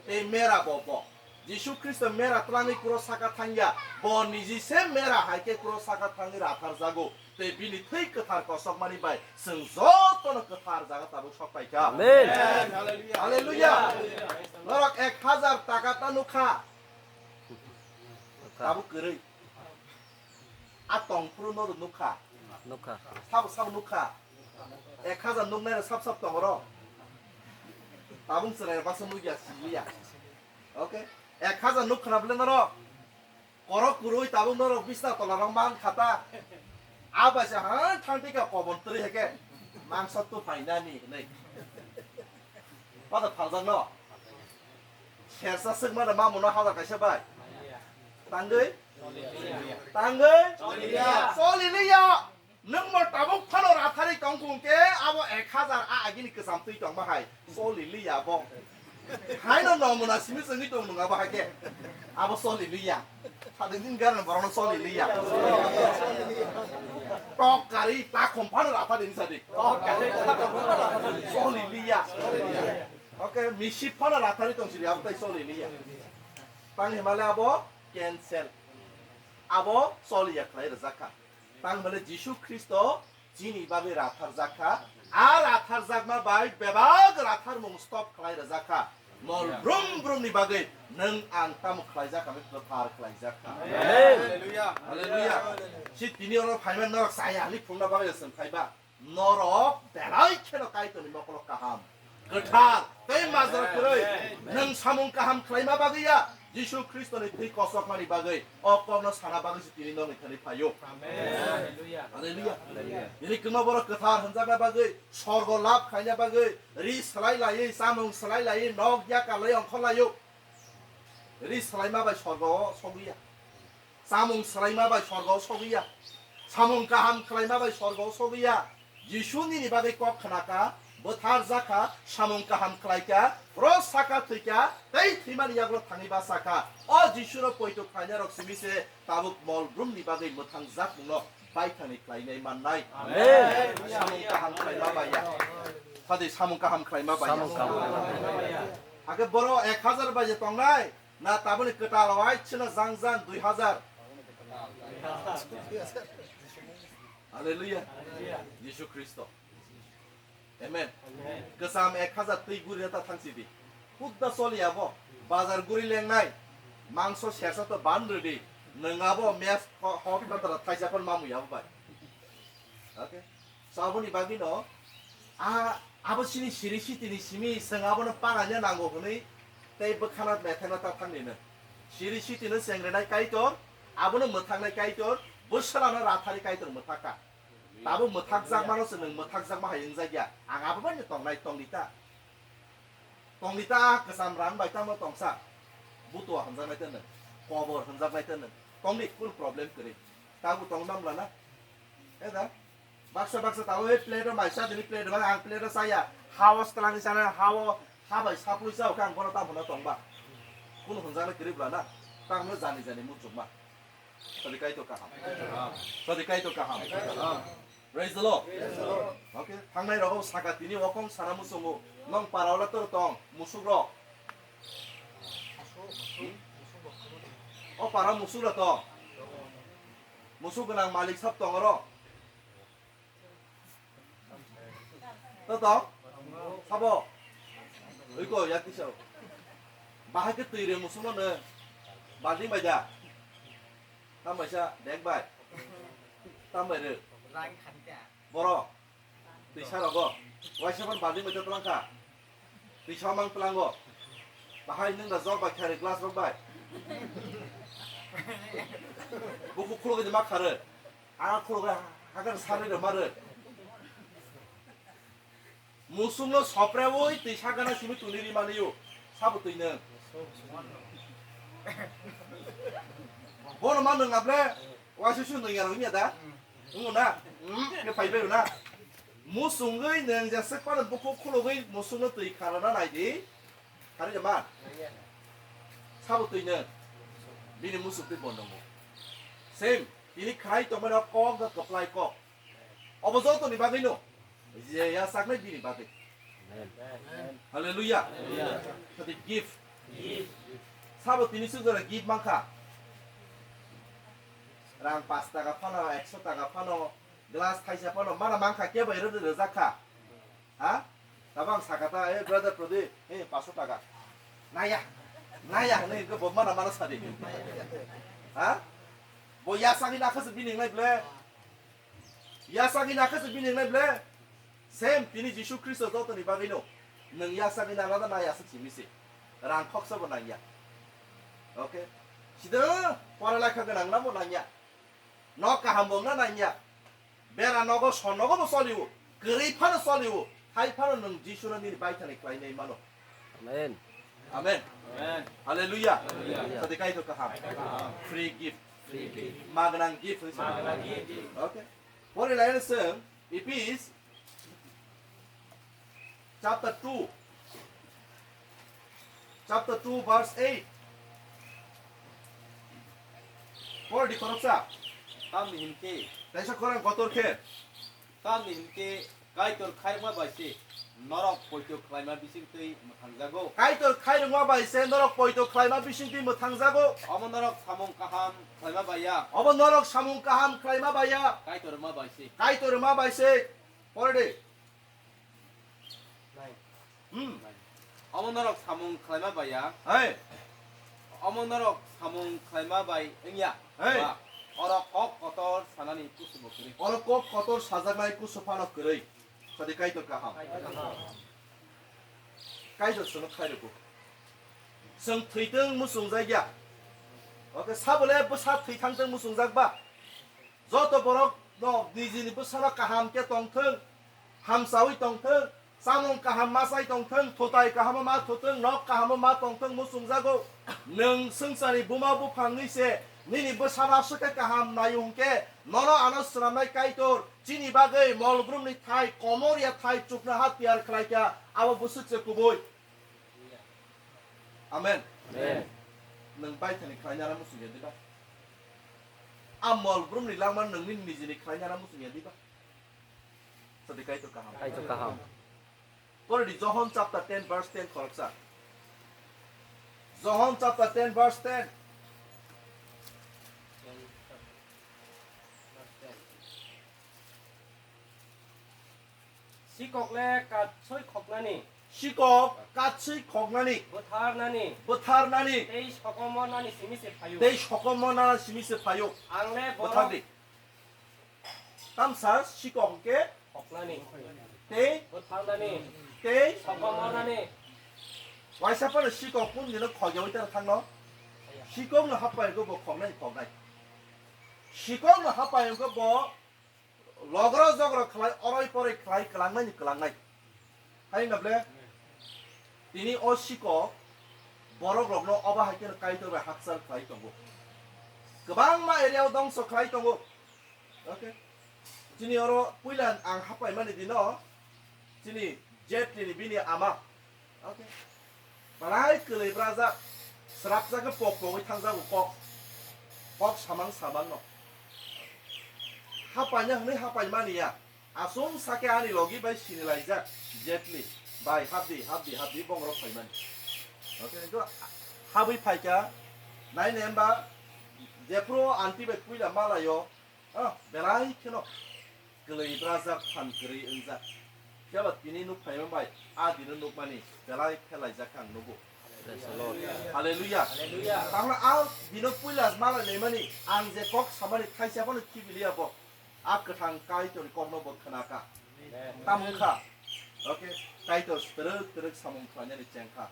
tei mera bo bo. Jisu Khristo mera twlangwi kuro saka thangya, bo niji se mera hai khe kuro saka thangwi ratharjago, tei bini thwi kwthar kosokmani bai chwng jotono kwthar jaga tabuk sok paikha. Amen. Hallelujah. Norok ek hazar taka ta nukha. Tabuk kwrwi. A tongphuru norok nukha. Nukha. Sabo sabo nukha. Ek hazar nuknai rok sab sab tong oro. Tabung chwrai rok baksa nukya siliya. Okay. Ek hazar nuk khna bwle norok. Korok kwrwi tabung norok bisna tola rok man khata. A bai se ha thang tika kobon twi heke. Mangsa tu phainani hinwi. Pada phaljak no. Sersa swkmano mamuno hazar kaisa bai. Tangwi? Tangwi? Soliliya. Nwng bo tabuk phano ratharwi tongkung khe abo ek hazar a agini kwcham twi tongma hai. Soliliya bo. Haino nomuna simi chwngwi tong nung abo hai khe. Abo soliliya. Sadin din garan borokno soliliya. Tok kari takhum phano ratharwi sadi. Soliliya. Okay, misi phano ratharwi tong sidi abo tai soliliya. Tang himale abo cancel. Abo soliya khlai rwjak kha. Tang himale Jisu Khristo chini bagwi ratharjak kha. A ratharjakma bai bebak ratharmung stop khlai rwjak kha. Mol brum brumni bagwi nwng ang tamo khlaijak kha, kwthar khlaijak kha. Amen. Hallelujah. Si tini oro phaiman norok chaya hwnwi phungna bagwi chwng phaiba. Norok belai kheno Kaitorni mokolo kaham, kwthar tei majra kwrwi. Nwng samung kaham khlaima bagwi ya, Jisu Khristoni thwi kosokmani bagwi o kokno sana bagwi se tini nokni thani phaio. Amen. Hallelujah. Hallelujah. Bini kwma borok kwthar hwnjakna bagwi, sorgo lab khaina bagwi, ri swlai laiwi, chamung swlai laiwi, nok yakar lai ongkhor laio. Ri swlaima bai sorgo sogwi ya. Chamung swlaima bai sorgo sogwi ya. Samung kaham khlaima bai sorgo sogwi ya. Jisu nini bagwi kok khna kha, bwthar jak kha, samung kaham khlai kha, cross saka thwi kha, tei thwimani yagulo thangwi basa kha. O Jisu no poito khlainai rok simi se tabuk mol brumni bagwi mwthang jakmung no baithangni khlainai mannai. Amen. Samung kaham khlaima bai ya. Phadi samung kaham khlaima bai ya. Samung kaham. Hakhe boro ek hazar bai je tongnai. Na taboni kwtal wai chwla jang jang dui hazar. Hallelujah. Jisu Khristo. Amen. Kwcham ek hazar twi guri ta thangsi di. Hukda choli abo. Bazar guri lengnai. Mangso sersa to ban rwdi. Nwng abo mes ho-, hok na tara thaisa phano mamui abo bai. Okay. So aboni bagwi no a abo sini siri sitini simi swng abono pananya nango hwnwi tei bwkhana methena ta thangni no. Siri sitino chengrenai Kaitor, abono mwthaknai Kaitor, bwswlano rathari Kaitor mwthakha. Tabo mwthakjakmano se nwng mwthakjakma hai wngjakya. Ang abo bai no tongnai, tongdi ta. Tongdi ta, kwcham rang bai tamo tongsa. Butua hwnjaknai tene. Kobor hwnjaknai tene. Tongdi, kunu problem kwrwi. Tabo tong nam lana. Eda. Baksa baksa tabo, e plate o mai sa dini, plate o mai, ang plate o saya. Hao sklang sana, hao, ha bai sapui sa, ang bono tamo na tongba. Kunu hwnjaknai kwrwi bla na. Tamo jani jani muchukma. Sadi Kaitor kaham. Sadi Kaitor kaham. Praise the Lord. Okay. Thangnai rogo saka tini okong sana musungo. Nong para ola tor tong musuk rok. O para musuk rok tong. Musuk gwnang malik sab tong oro. To to. Sabo. Oi ko ya kisa. Bahai ke twi re musuk no ne. Baldi bai da. Tam bai sa dek bai. Tam bai re. Boro. Twi sa rogo. Waisa ban baldi bai da tlang kha. Twi sa mang tlango. Bahai nung da jok bai khare glass rok bai. Buku khulo ke ma khare. Ang khulugwi hagar sarwi rw mare. Musungno sopreui twi sakgana simi tuni ri mani-o. Sabo twi nw. Bono ma nwng na ble? Waisa su nwng ya rw ya da? Wngo na? Hmm, ke phai bai na? Musungwi nwng jeswk pano bukhuk khulugwi musungno twi kharana nai di. Khari man. Sabo twi nw. Bini musuk twi bondo mo. Same. Tini khwlai tongmani o kok da kwplai kok. Obo jotoni bagwi no. Je ya saknai bini bagwi. Amen. Hallelujah. Hallelujah. Khati gift. Gift. Sabo tini suk jora gift mankha. Rang pash taka phano, ekso taka phano, glass thaisa phano, mana mankha kebo ero de rwjak kha. Ha? Tabang sakata, eh, brother Prodip, eh, paso taka. Naya, naya, hinwi hwnkhe bo mana mana sadi. Ha? Bo yasagwi nakhaswk bini wngnai ble. Yasagwi nakhaswk bini wngnai ble. Same, tini Jisu Khristo jotoni bagwino. Nwng yasagwi nangna da nayaswk simi se. Rang khoksa bo nangya. Okay? Sida pora lekha gwnang na bo nangya. Nok kaham bo wngna nangya. Bera nogo, son nogo bo choliwo, kwrwi phano choliwo, hai phano nwng Jisuno nini baithani khlainai mano. Amen. Amen. Amen. Hallelujah. Hallelujah. Sadi Kaitor kaham. Free gift. Free gift. Magna gift. Magna gift. Okay. Pori lai seng, Ephes Chapter two. Chapter two, verse eight. Por di khoroksa. Tamni hinkhe. Kaisa khorang kotor khe. Tamni hinkhe Kaitor khairokma bai se norok poito khlaima bisingtwi mwthangjago. Kaitor khairokma bai se norok poito khlaima bisingtwi mwthangjago. Omo norok samung kaham khlaima bai ya. Obo norok samung kaham khlaima bai ya. Kaitor ma bai se. Kaitor ma bai se. Por di. Hmm. Omo norok samung khlaima bai ya. Hai. Omo norok samung khlaima bai wngya. Hai. Ba, oro kok kotor sanani kusubo kwrwi. Oro kok kotor sajaknai kusu phano kwrwi. Sadi Kaitor kaham. Kaitor sono khairokgo. Chwng thwitwng muchungjakya. Oke, sabole bwsa thwithangtwng muchungjak ba. Joto borok no nijini bwsano kaham khe tongthwng, hamsaui tongthwng, chamung kaham ma chai tongthwng, thutai kahamo ma thuthwng, nok kahamo ma tongthwng, muchungjago. Nwng swngcharni buma buphang wngwi se nini bwsano aswk khe kaham naio hwnkhe, nono ano swnamnai Kaitor chini bagwi mol brumni thai, komor ya thai chuknoha tiyar khlai kha, abo bwswk se kubui. Amen. Amen. Nwng baithani khlainai aro muchungya diba? A mol brumni langma nwng nini nijini khlainai aro muchungya diba? Sadi Kaitor kaham. Kaitor kaham. Pore di Johon chapter ten verse ten khoroksa. John chapter ten verse ten. Sikok le katswi khoknani. Sikok katswi khoknani. Bwtharnani. Bwtharnani. Tei sokomornani simi se phaio. Tei sokomornani simi se phaio. Ang le borok Bwthardi. Tamsa sikok hwnkhe khoknani. Tei bwtharnani. Tei sokomornani. Waisa phano sikok kundino khokyawi tara thangno. Sikokno hapai hwnkhe bo khoknai khoknai. Sikokno hapai hwnkhe bo logro jogro khlai, oroi poroi khlai, kwlangnaini kwlangnai. Hai wngna ble? Tini o sikok borok rokno obo hai kheno Kaitor bai hakchal khlai tongo. Kwbangma area o dongso khlai tongo. Okay. Chini oro puila ang hapai mani dino, chini Jet Li ni bini ama. Okay. Belai kwlwi brajak, srapjak khe pok pogwi thangjago kok. Kok samang samang no. Hapaina hwnwi hapai mani ya. Aswng sakhe ani logi bai sinilaijak Jet Li. Bai, hapdi, hapdi, hapdi, bongrok phaimani. Okay, to habwi phaikha, naina hemba jephru anti bai puila malaio, ah, belai kheno kwlwi brajak, phan kwrwi wngjak. Phiya ba tini nuk phaima bai, a dino nukmani belai phelaijak ang nugo. Praise the Lord. Hallelujah. Hallelujah. Tangna a dino puila malai laimani, ang je kok samani thaisa phano khibiliya bo. A kwthang Kaitorni kokno bo khna kha. Amen. Tamo wngkha? Okay, Kaitor twrwk twrwk samung khlainani cheng kha.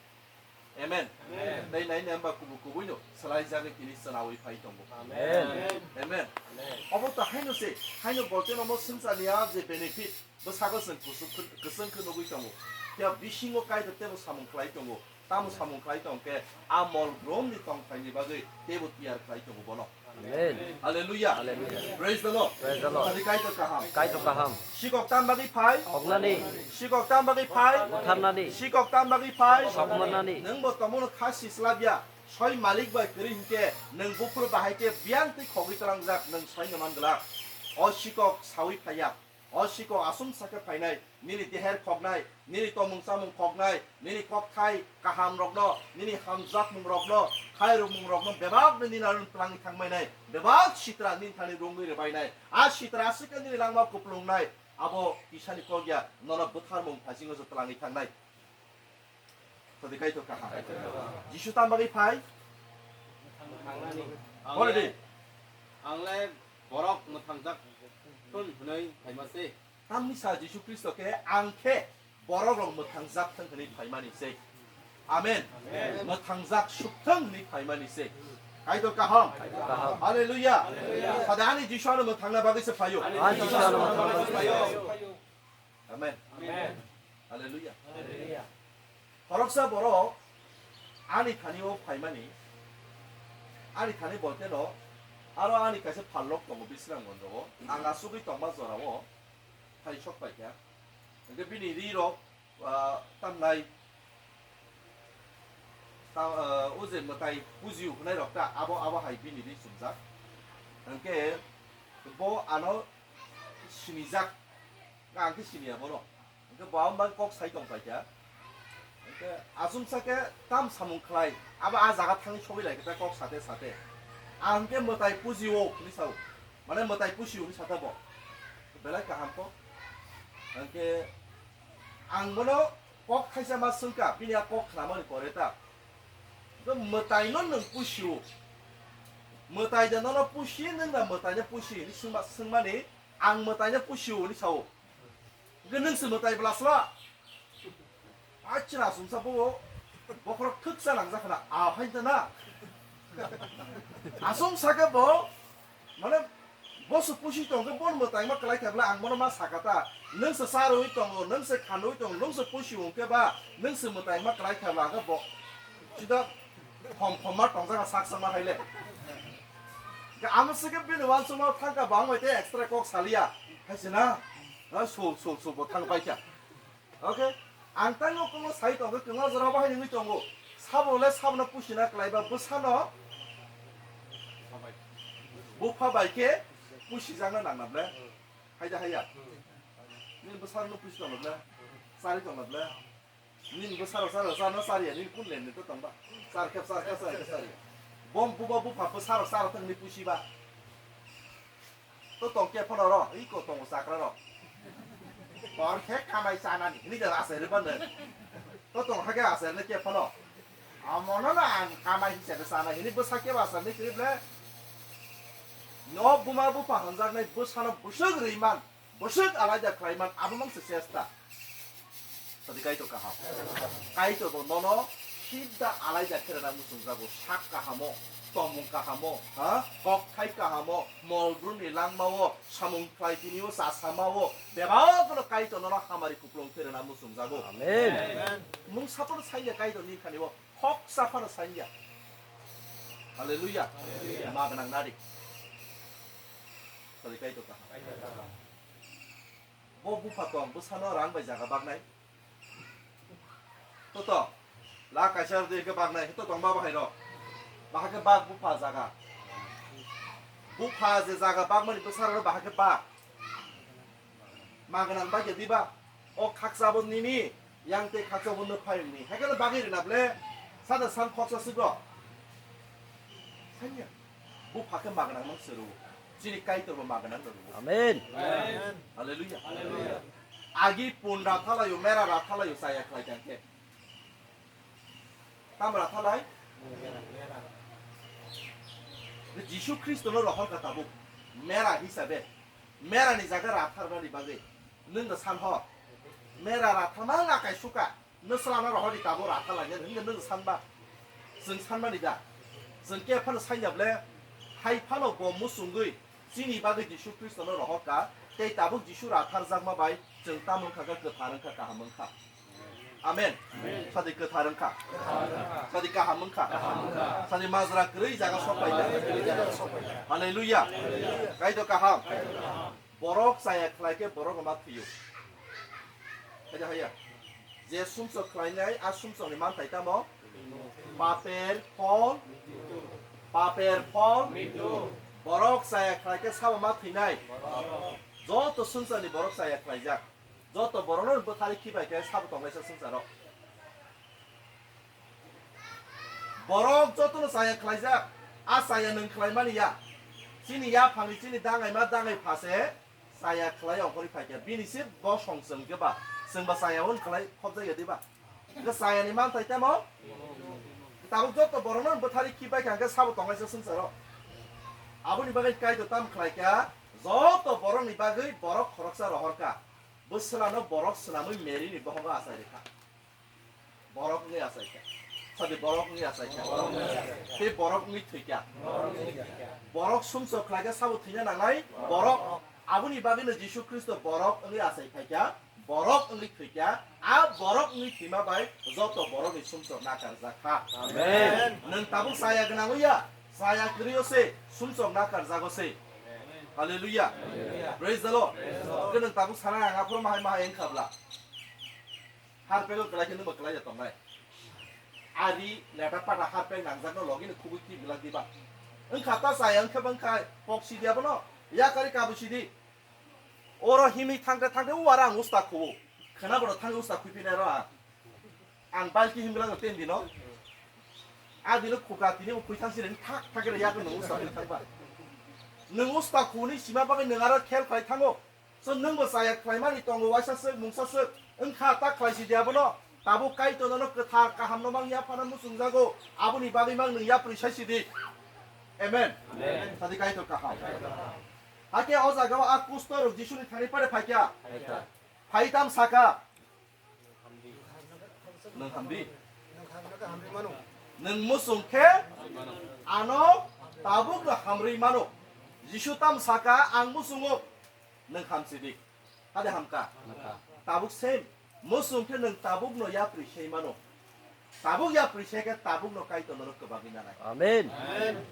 Amen. Amen. Tei naina hemba kubui kubui no swlai jagwi tini swnawi phai tongo. Amen. Amen. Amen. Obo to haino se, haino bolte no mo swngchar ni a je benefit, bwsako chwng kusuk khe, kwchwng khe nugwi tongo. Phiya bisingo Kaitor tebo samung khlai tongo. Tamo samung khlai tong khe, a mol bromni tongthaini bagwi teibo tiyar khlai tongo bono. Amen. Hallelujah. Hallelujah. Praise the Lord. Praise the Lord. Sadi Kaitor kaham. Kaitor kaham. Sikok tam bagwi phai. Khoknani. Sikok tam bagwi phai. Butharnani. Sikok tam bagwi phai. Sokmanani. Nwng bo tomono kha sislabya. Soi malik bai kwrwi hinkhe nwng buphuru bahai khe biyang twi khogwi tlangjak, nwng soino man glak. O sikok sawi phaiya. O sikok aswng sakhe phainai, nini deher khoknai, nini tomung chamung khoknai, nini kokthai kaham rokno, nini hamjakmung rokno, khairokmung rokno bebak nini narwk twlangwi thangbainai, bebak sitra nini thani rwngwi rwbainai. A sitra aswk khe nini langma kuplungnai, abo kisani kok ya, nono bwtharmung phasingo se twlangwi thangnai. Sadi Kaitor kaham. Jisu tam bagwi phai? Ang Holiday. le, ang le borok mwthangjak thun hwnwi phaima se. Tamni sa Jisu Kristo khe, "Ang khe borok rok mwthangjak thung hwnwi phaimani se." Amen. Amen. Mwthangjak sukthung hwnwi phaimani se. Kaitor kaham. Kaitor kaham. Hallelujah. Hallelujah. Sadi ani Jisu ano mwthangna bagwi se phaio. Ani Jisu ano mwthangna bagwi se phaio. Amen. Amen. Hallelujah. Hallelujah. Khoroksa borok ani thani o phaimani, ani thani bolte no aro ani kaisa phalrok tongo Bisramganj o. Ang asugwi tongma jora o phai sok paikha. Hwnkhe bini ri rok, ah, tamnai, ta-, ah, o je mwtai pujiu hwnai rok ta, abo, abo hai bini ri chumjak. Hwnkhe bo ano sinijak, ang khe siniya bono. Hwnkhe bo ang bai kok sai tong paikha. Hwnkhe achomsa khe tam samung khlai, abo a jaga thangwi sogwi lai khe ta kok sate sate. Ang khe mwtai pujio hwnwi sao. Mane mwtai pusio hwnwi sata bo. Belai kaham kok. Hwnkhe ang bono kok thaisa ma swngkha, bini a kok khnamani pore ta. Bo mwtaino nwng pusio. Mwtai da nono pusi, nwng da mwtaino pusi hwnwi swngma-, swngmani, ang mwtaino pusio hwnwi sao. Hwnkhe nwng se mwtai bwlasla. Achina aswngsa bo bokhorok thwksa nangjakha na, a phainta na. Aswngsa khe bo, mane, bo se pusi tong khe bono mwtai ma kwlai kha bwla ang bono ma sakha ta. Nwng se charwi tongo, nwng se khanwi tongo, nwng se pusi wng khe ba, nwng se mwtai ma kwlai kha bwla ang khe bo. Sida khom khom ma tongjakha sak sak ma hai le. Khe amo se khe bini uansukma thang kha bo ang bai tei extra kok saliya. Hai se na? Na sul sul sul bo thang pai kha. Okay? Ang tang no kono sai tongo, kwma jora bahai nungwi tongo. Sabo le sabo no pusi na kwlai ba bwsa no bupha bai khe pusi jak na nang na ble. Hai da hai ya? Nini bwsa no pusi tong na ble? Chari tong na ble? Nini bwsarok charo chano chariya, nini kun len ni to tongba. Char khe char khe char khe chariya. Bom buba bupha bwsarok charo tong ni pusiba. To tong khe phano ro, i ko tongo chakra ro. Tor khe kamai chanani, hini da asai re bande. To tong hakhe asai ne khe phano. Amono na ang kamai hisa de sana, hini bwsa khe basa ni kri ble. No buma bupha hanjak nai bwsano bwswk ri man. Bwswk alaida khlaiman abo mang se chesta. Sadi Kaitor kaham. Kaitor bo nono sidda alaida kherana muchungjago, sak kahamo, tomung kahamo, ha? Kok thai kahamo, mol brumni langmao, samung khlai tinio, chasamao, bebak bono Kaitor nono hamari kuplung kherana muchungjago. Amen. Mung sapono saiya Kaitor ni khani bo, khoksa phano saiya. Hallelujah. Hallelujah. Ma gwnang nadi. Sadi Kaitor kaham. Bo bupha tong, bwsano rang bai jaga baknai. To to, la kaisa rwdi khe baknai, to tong ba bahai rok. Bahai khe bak bupha jaga. Bupha je jaga bakmani bwsarok bahai khe bak. Ma gwnang bai khe diba? O khaksa bo nini, yang tei khaksa bo nw phai ni. Hai khe bagwi rwna ble, sada san khoksa swk rok. Sanya. Bupha khe ma gwnang mang se rwo. Chini Kaitor bo ma gwnang rwo. Amen. Amen. Hallelujah. Hallelujah. Agi pun rathalayo, mera rathalayo, chaya khlai tang khe. Tam rathalai? Jisu Khristo no rohor ka tabuk. Mera hisabe. Mera ni jaga ratharnani bagwi. Nwng no san ho. Mera ratharma nga kai suka. Nwsla no rohor di tabuk rathar lai nani hwnwi nwng sanba. Chwng sanmani da. Chwng khe phano sanya ble. Hai phano bo muchungwi chini bagwi Jisu Khristo no rohor ka. Tei tabuk Jisu ratharjakma bai chwng tamo wngkha khe kwthar wngkha kaham wngkha. Amen. Sadi kwthar wngkha. Sadi kaham wngkha. Sadi majra kwrwi jaga sok paikha. Hallelujah. Kaitor kaham. Borok chaya khlai khe borok no ma thwiyo. Haya haya. Je sumsok khlainai a sumsokni manthai tamo? Paper phol. Paper phol. Borok chaya khlai khe sabo ma thwinai. Joto sumsokni borok chaya khlaijak. Joto borokno bwthari khibai khe sabo tonglaisa swngcharo. Borok jotono chaya khlaijak, a chaya nwng khlaimani ya. Chini yaphangni chini dangaima dangai phase chaya khlai ongkhorwi phaikha. Bini se bosong chwng khe ba, chwngba chaya hwn khlai khobjakya diba? Hwnkhe chayani manthai tamo? Tabuk joto borokno bwthari khibai kha hwnkhe sabo tonglaisa swngcharo. Aboni bagwi Kaitor tam khlaikha, joto borokni bagwi borok khoroksa rohorkha. Bwswlano borok swnamwi Mary ni bohogo achai rwkha. Borok wngwi achaikha. Sadi borok wngwi achaikha. Tei borok wngwi thwikha. Borok sumsok khlaikha sabo thwina nangnai borok. Aboni bagwino Jisu Khristo borok wngwi achai phaikha. Borok wngwi thwikha. A borok wngwi thwima bai joto borokni sumsok nakarjakha. Amen. Nwng tabuk chaya gwnang wngya, chaya kwrwi o se, sumsok nakarjago se. Hallelujah. Praise the Lord. Hwnkhe nwng tabuk sana ang aphuru mahai mahai wngkha bla. Harpego kwlai khe nwngbo kwlai ya tongnai. Ari leta pata harpeg nangjakno logino khubui khi glak diba. Wngkha ta chaya wngkhe bo wngkha pok sidi abono. Yakari kabu sidi. Oro himwi thangkhe thangkhe o aro ang usta khubo. Khwna bono thangwi usta khuphinai ro ang. Ang balti himglak ten dino. A dino khukra tini bo khwi thang sini thak thak khe yakno usta khwi thangba. Nwng usta khuni sima bagwi nwng aro khel khlai thango. So nwngbo chaya khlaimani tongo waisa swk mungsa swk wngkha ta khlaisi di abono. Tabuk Kaitor nono kwthar kahamno mang yaphana muchungjago. Aboni bagwi mang nwng yapri saisi di. Amen. Amen. Sadi Kaitor kaham. Hakhe o jagao a kusto rok Jisuni thani pare phaikha. Phaikha. Phai tam saka. Nwng hamdi. Nwng muchung khe ano tabukno hamrwi mano. Jisu tam saka, ang muchungo. Nwng hamsidi. Hade hamka. Hamka. Tabuk same. Muchung khe nwng tabukno yapri sei mano. Tabuk yapri sei khe tabukno Kaitor nono kwbangwi nanai. Amen.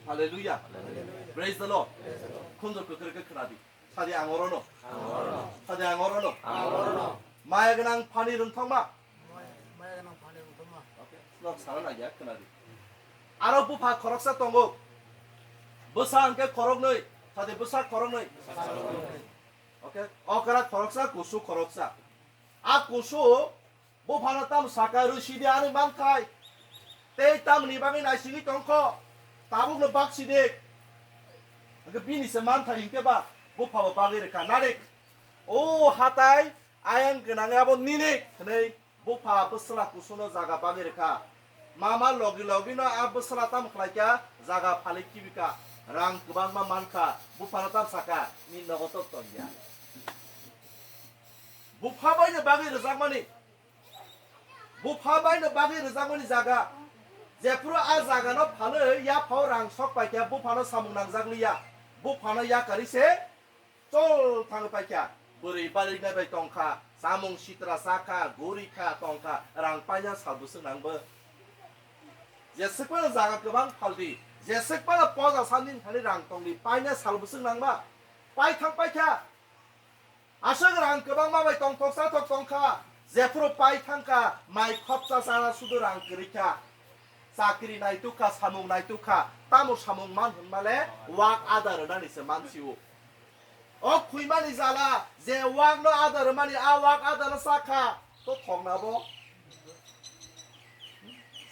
Hallelujah. Hallelujah. Praise the Lord. Khunjor kwkrwi khe khwnadi. Sadi ang orono. Sadi ang orono. Maya gwnang phani rwngthoma. Maya gwnang phani rwngthoma. Okay. Nok sana na ya khwnadi. Aro bupha khoroksa tongo. Bwsa hwnkhe khoroknwi. Sadi bwsa khoroknwi. Okay. Okra khoroksa, kusu khoroksa. A kusu Buphano tamo saka, "Rw sidi ani manthai, tei tamoni bagwi naisingwi tongkho, tabukno bak sidi." Hwnkhe bini se manthai hinkhe ba buphabo bagwi rwkha, "Narik, o hatai ayang gwnangwi abo nini," hwnwi bupha bwsla kusuno jaga bagwi rwkha. Mama logi logino a bwsla tamo khlaikha, jaga phalik kibikha, rang kwbangma mankha, buphano tamo saka, "Nini nogo tok tongya." Bupha baino bagwi rwjakmani, bupha baino bagwi rwjakmani jaga. Jephuru a jagano phalwi yaphao rang sok paikha, buphano samung nangjakliya. Buphano yakarwi se chol thangwi paikha. Bwrwi baliknai bai tongkha, samung sitra chakha, gurikha, tongkha, rang paina sal bwswk nangbo. Jeswk phano jaga kwbang phaldi, jeswk phano poja salni thani rang tongdi, paina sal bwswk nangma. Paithang paikha. Aswk rang kwbangma bai tongthok chathok tongkha, jephuru pai thangkha, mai khopsa chana sudu rang kwrwikha. Chakri naitukha, samung naitukha, tamo samung man hwnmale wak ada rwnani se mansio. O khwimani jala, je wakno ada rwmani, a wak adano chakha, to thokna bo.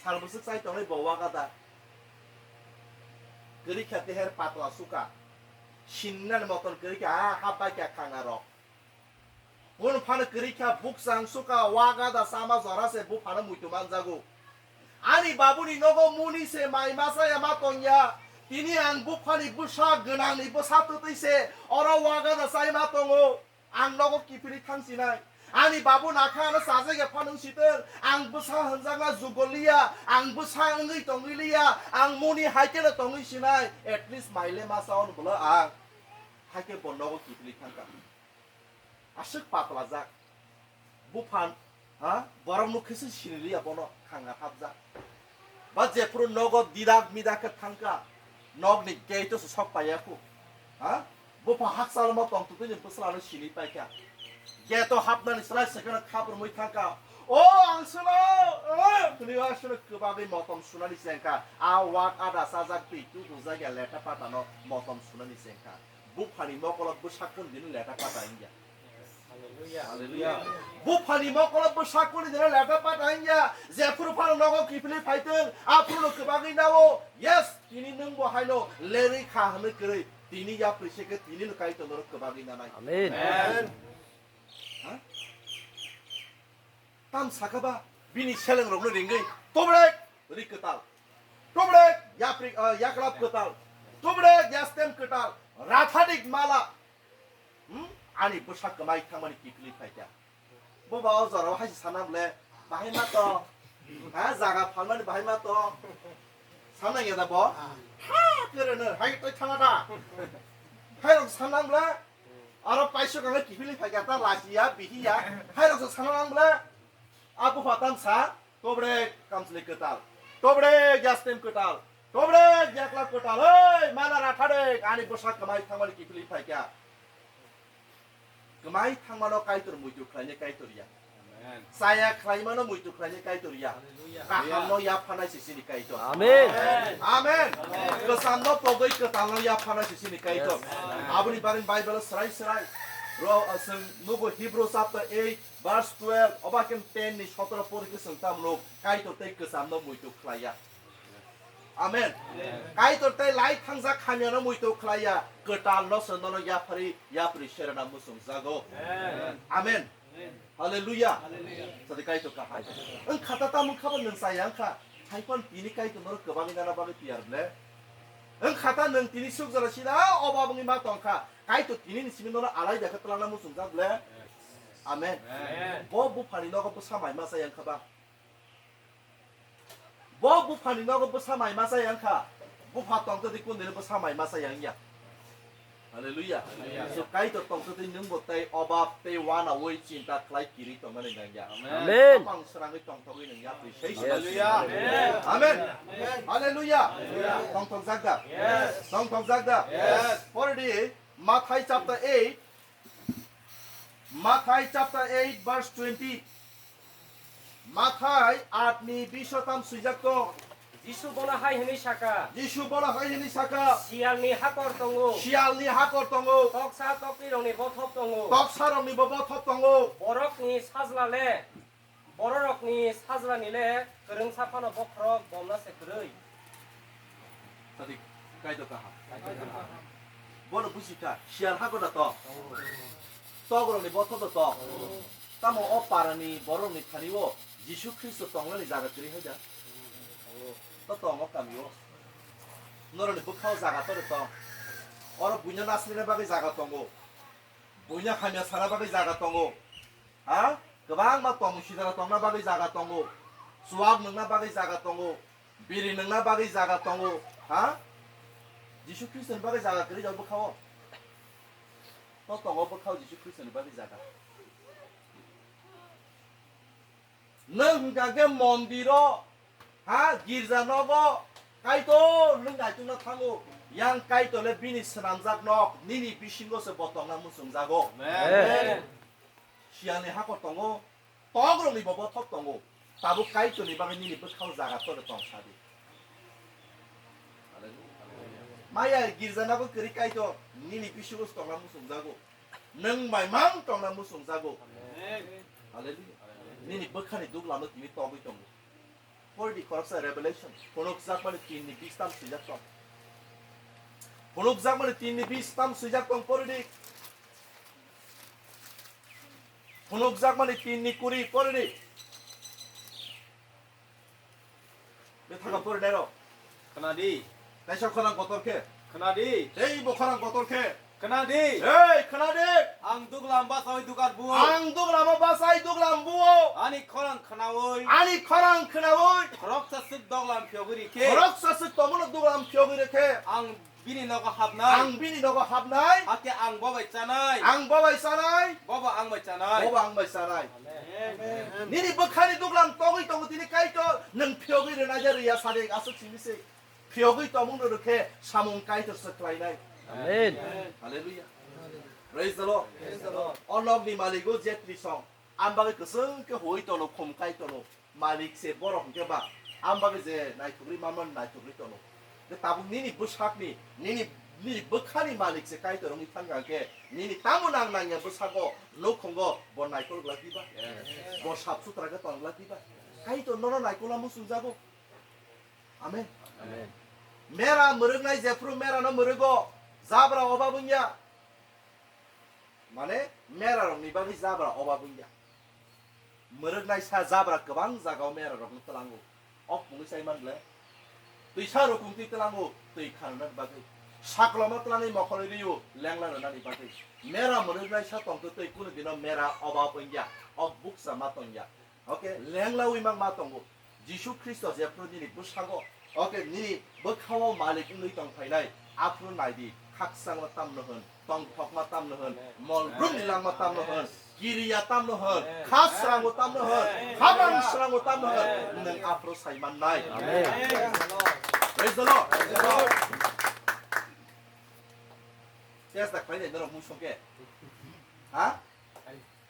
Sal bwswk chai tongnai bo wak ada. Kwrwikha teher patla sukha. Sinnani moton kwrwikha, ha, ha baikha khanga rok. Bun phano kwrwikha, bukchang sukha, wak ada sama jora se buphano muitu manjago. Ani babuni nogo muni se mai masa ya ma tongya. Tini ang buphani bwsa gwnangni bwsa twtwi se oro wak ada chai ma tongo. Ang nogo kiphilwi thangsinai. Ani babu nakha ano chajak ya phano wng sitwng. Ang bwsa hwnjakna jugoliya, ang bwsa wngwi tongwiliya, ang muni hai kheno tongwi sinai. At least maile masa on bwla ang. Hai khe bo nogo kiphilwi thangkha. Aswk patlajak. Buphan, ha? Borok nukhe se siniliya bono khanga hapjak. Ba jephuru nogo didak midak khe thangkha, nokni gate-o se sok paiya khu. Ha? Bupha hakchal ma tong tutui ni bwsla no sini paikha. Gate-o hapnani slai se kheno khap rwmwi thangkha. "O ang suno, o!" hwnwi aswk kwbagwi motom sunani chengkha. A wak ada chajak twi tu bujak ya leta pata no motom sunani chengkha. Buphani mokolo bwsakuni dino leta pata wngya. Hallelujah. Hallelujah. Buphani mokolo bwsakuni dino leta pata wngya. Jephuru phano nogo kiphilwi phaitwng, aphuru no kwbagwi nao. Yes, tini nwng bo haino lerwi kha hwnwi kwrwi. Tini yapri se khe tini no Kaitor norok kwbagwi nanai. Amen. Amen. Ha? Tam sakha ba bini selengrokno ringwi, "Tobrek ri kwtal, tobrek yapri, ah, yaklap kwtal, tobrek yastem kwtal, rathadik mala." Hmm? Ani bwsa kwmai thangmani kiphilwi phaikha. Bo ba o jorao hai se sana bole, bahai ma to, ha, jaga phalmani bahai ma to. Sana ya da bo? Ha, kere ne, hai toi thana da. Hai rok sana bole, aro paisok ang kiphilwi phaikha ta lachiya, bihiya. Hai rok sana nang bole. Abu phatam sa, "Tobrek kamchwlwi kwtal, tobrek yastem kwtal, tobrek yaklap kwtal, oi, mala rathadik, ani bwsa kwmai thangmani kiphilwi phaikha." Kwmai thangmano Kaitor muitu khlainai Kaitor ya. Amen. Chaya khlaimano muitu khlainai Kaitor ya. Hallelujah. Kahamno yaphanai se chini Kaitor. Amen. Amen. Kwchamno pogwi kwtalno yaphanai se chini Kaitor. Yes. Aboni bagwi Bible srai srai ro, uh, chwng nugo Hebrew chapter eight, verse twelve, oba khe ten ni sotoro pori khe chwng tamo nuk, Kaitor tei kwchamno muitu khlai ya. Amen. Amen. Kaitor tei lai thangjak hamyano muitu khlai ya, kwtalno se nono yapharwi yapri serena muchung jago. Amen. Amen. Amen. Hallelujah. Hallelujah. Sadi Kaitor kahai. Wng kha ta tamo kha bo nwng chaya wng kha. Hai phano tini Kaitor norok kwbangwi nana bagwi tiyar ble. Wng kha ta nwng tini suk jora sida o babungni ma tong kha. Kaitor tini ni simi nono alai da khe twlangna muchung jak ble. Amen. Amen. Bo buphani nogo bwsa mai ma chaya wng kha ba. Bo buphani nogo bwsa mai ma chaya wng kha. Bupha tongtwtwi kundini bwsa mai ma chaya wng ya. Hallelujah. Hallelujah. So Kaitor tongtwtwi nwng bo tei obab tei wanaui chinta khlai kiri tongmani nang ya. Amen. Bupha ang srangwi tongthogwi nwng ya twi sei. Hallelujah. Amen. Amen. Hallelujah. Hallelujah. Tongthok jak da? Yes. Tongthok jak da? Yes. Pore di Mathai chapter eight, Mathai chapter eight verse twenty. Mathai aat ni bish o tam swijak tong. Jisu bono hai hwnwi saka. Jisu bono hai hwnwi saka. Siyalni hakor tongo. Siyalni hakor tongo. Toksa tokrirokni bothop tongo. Toksarokni bo bothop tongo. Borokni sajla le Bororokni sajlani le kwrwngsa phano bokhorok bomna se kwrwi. Sadik, Kaitor kaham. Bono busi kha, siyal hakor da tong. Tokrokni bothop da tong. Tamo o parani borokni thani o Jisu Khristo tongnani jaga kwrwi hai da? To tong o kami o. Norokni bwkha o jaga to de tong. Oro buino nasrina bagwi jaga tongo. Buino hamya sana bagwi jaga tongo. Ha? Kwbangma tongmung sijara tongna bagwi jaga tongo. Chuwak nungna bagwi jaga tongo. Biri nungna bagwi jaga tongo. Ha? Jisu Khristoni bagwi jaga kwrwi jak bwkha o. To tongo bwkha o Jisu Khristoni bagwi jaga. Nwng hwnkha khe mondiro, ha, girja nogo Kaitor nwng naitukna thango. Yang Kaitor le bini swnamjak nok, nini bisingo se bo tongna muchungjago. Amen. Siyangni hakor tongo, tokrokni bo bothop tongo. Tabuk Kaitorni bagwi nini bwkhao jaga tole tong sadi. Maya girja nogo kwrwi Kaitor, nini bisingo se tongna muchungjago. Nwng bai mang tongna muchungjago. Amen. Hallelujah. Nini bwkhani duk lama tini togwi tongo. Pori di khoroksa Revelation. Phunukjakmani tin ni bis tam swijak tong. Phunukjakmani tin ni bis tam swijak tong pori di. Phunukjakmani tin ni kuri pori di. Bethaka porinai rok. Khna di. Kaisa khorang kotor khe. Khna di. Tei bo khorang kotor khe. Khna di. Hei, khna di. Ang duglam basawi dugar buo. Ang duglam basawi duglam buo. Ani khorang khnawi. Ani khorang khnawi. Khoroksa suk doglam phiyogwi rikhe. Khoroksa suk tomono duglam phiyogwi rikhe. Ang Bini nogo hapnai. Ang bini nogo hapnai. Hakhe ang bo bai chanai. Ang bo bai chanai. Bobo ang bai chanai. Bobo ang bai chanai. Amen. Nini bwkhani duglam togwi tongo tini Kaitor, nwng phiyogwi rwnai de rwya sadi aswk simi se. Phiyogwi tongmung no rwkhe samung Kaitor se khlainai. Amen. Hallelujah. Praise the Lord. Praise the Lord. O nokni maligo jetri song. Ang bagwi kwchwng khe huwi tono, khum kai tono. Malik se borok hwnkhe ba, ang bagwi je naithogwi manmani naithogwi tono. Tei tabuk nini bwsakni, nini, nini bwkhani malik se Kaitor wngwi thangkha hwnkhe, nini tamo nang nangya bwsago, nukhungo bo naikol glak diba? Yes. Bo sap sutra khe ton glak diba? Kaitor nono naikol muchungjago. Amen. Amen. Mera mwrwknai jephru merano mwrwgo, jabra obab wngya. Mane, mera rokni bagwi jabra obab wngya. Mwrwknaisa jabra kwbang jagao mera rokno tlango. Ok mungwi sai man le. Twisa rukungtwi tlango, twi khanani bagwi. Sakloma tlanwi mokholwi rio, lengla rwnani bagwi. Mera mwrwknaisa tongtwi twi kunu dino mera obab wngya. Ok buksa ma tongya. Oke, lenglawi mang ma tongo. Jisu Khristo jephru nini bwskango, oke, nini bwkhao malik wngwi tong phainai, aphuru nai di, khakchangma tamno hwn, tongthokma tamno hwn, mol brumni langma tamno hwn, kiriya tamno hwn, kha srango tamno hwn, khabang srango tamno hwn, nwng aphuru sai mannai. Amen. Praise the Lord. Test tak phainai norok mung songke. Ha?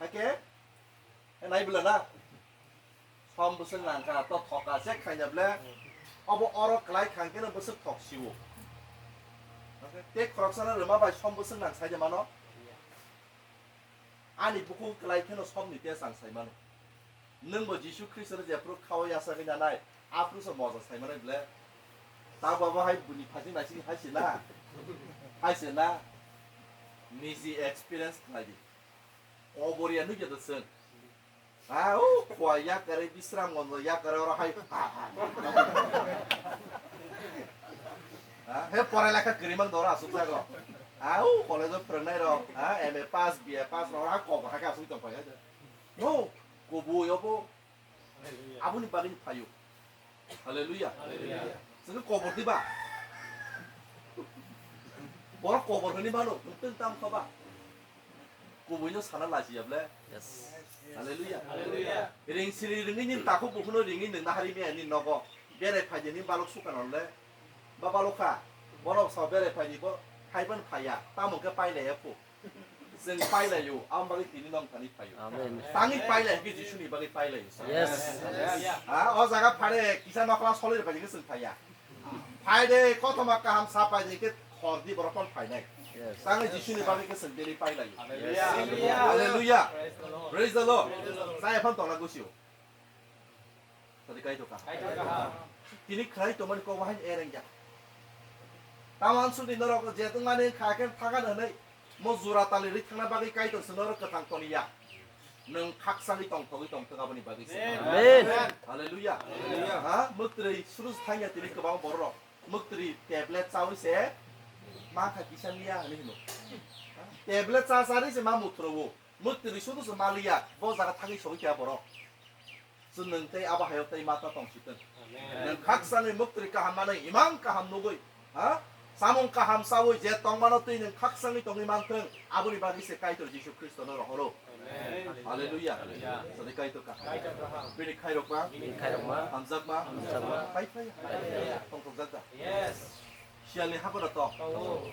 Hake? E nai bwla na? Som bwswk nang kha, to thok kha, check khaina ble. Obo oro kwlai kha hwnkhe no bwswk thok sio. Tei khoroksano rwma bai som bwswk nang sai de mano. Ani bukhuk kwlai kheno somni test ang sai mano. Nwng bo Jisu Khristo no jephru khao yasagwi nanai, aphuru se moja sai manai ble. Ta babo hai buni phajing naising hai se na. Hai se na. Niji experience khlai di. Kobor ya nukya da chwng. Ah, o khua yakarwi Bisram Ganj yakarwi oro hai. Ah, he porai lekha kwrwi mang doro aswk jago. Ah, o college o phwrwngnai rok, ah, M A pass, B A pass rok, ah, kobor hai khe aswk tong phai. No, kubui obo. Aboni bagwi phaio. Hallelujah. Hallelujah. Chwngno kobor diba? Borok kobor hwnwi mano, nwng tam kha ba? Kubuino sana lajiya ble. Yes. Hallelujah. Hallelujah. Ring siri ringwi nini takhuk bukhuno ringwi nwng nahari maya nini nogo. Berai phaidi nini balok sukan onle. Ba balok kha. Borok sao berai phaidi bo haiban phaiya. Tamo khe pailaiya phu. Chwng pailaio, aboni bagwi tini nong thani phaio. Amen. Tangwi pailai hwnkhe Jisuni bagwi pailaio. Yes. Ha, o jaga phare kisa nokla solai rwkha hwnkhe chwng phaiya. Phaide kothoma kaham sa paide hwnkhe khordi borok phano phainai. Yes. Tangwi Jisuni bagwi khe chwng daily pailaio. Hallelujah. Hallelujah. Praise the Lord. Praise the Lord. Chaya phano tongna gusio. Sadi Kaitor kaham. Kaitor kaham. Tini khwnai tongmani kok bahai ereng ya. Tamo ansukni norok je tongmani kha khe thagan hwnwi mo jura tali ri thangna bagwi Kaitor se norok kwthang toni ya. Nwng khakchangwi tongthogwi tongthok aboni bagwi se. Amen. Hallelujah. Hallelujah. Ha? Mwtwrwi suru thangya tini kwbang borok. Mwtwrwi tablet chawi se ma kha kisa liya hwnwi hino. Tablet cha chari se ma muthro o. Mwtwrwi suru se ma liya. Bo jaga thangwi sogwi kha borok. Chwng nwng tei abo hayo tei ma ta tong si thung. Amen. Nwng khakchangwi mwtwrwi kaham manwi imang kaham nugwi, ha? Samung kaham chawi je tongmano twi nwng khakchangwi tongwi man thung, aboni bagwi se Kaitor Jisu Khristono rohoro. Amen. Hallelujah. Hallelujah. Sadi Kaitor kaham. Kaitor kaham. Bini khairokma. Bini khairokma. Hamjakma. Hamjakma. Phai phai. Phai phai. Tongthokjak da. Yes. Siyalni hako da tong. Tongo.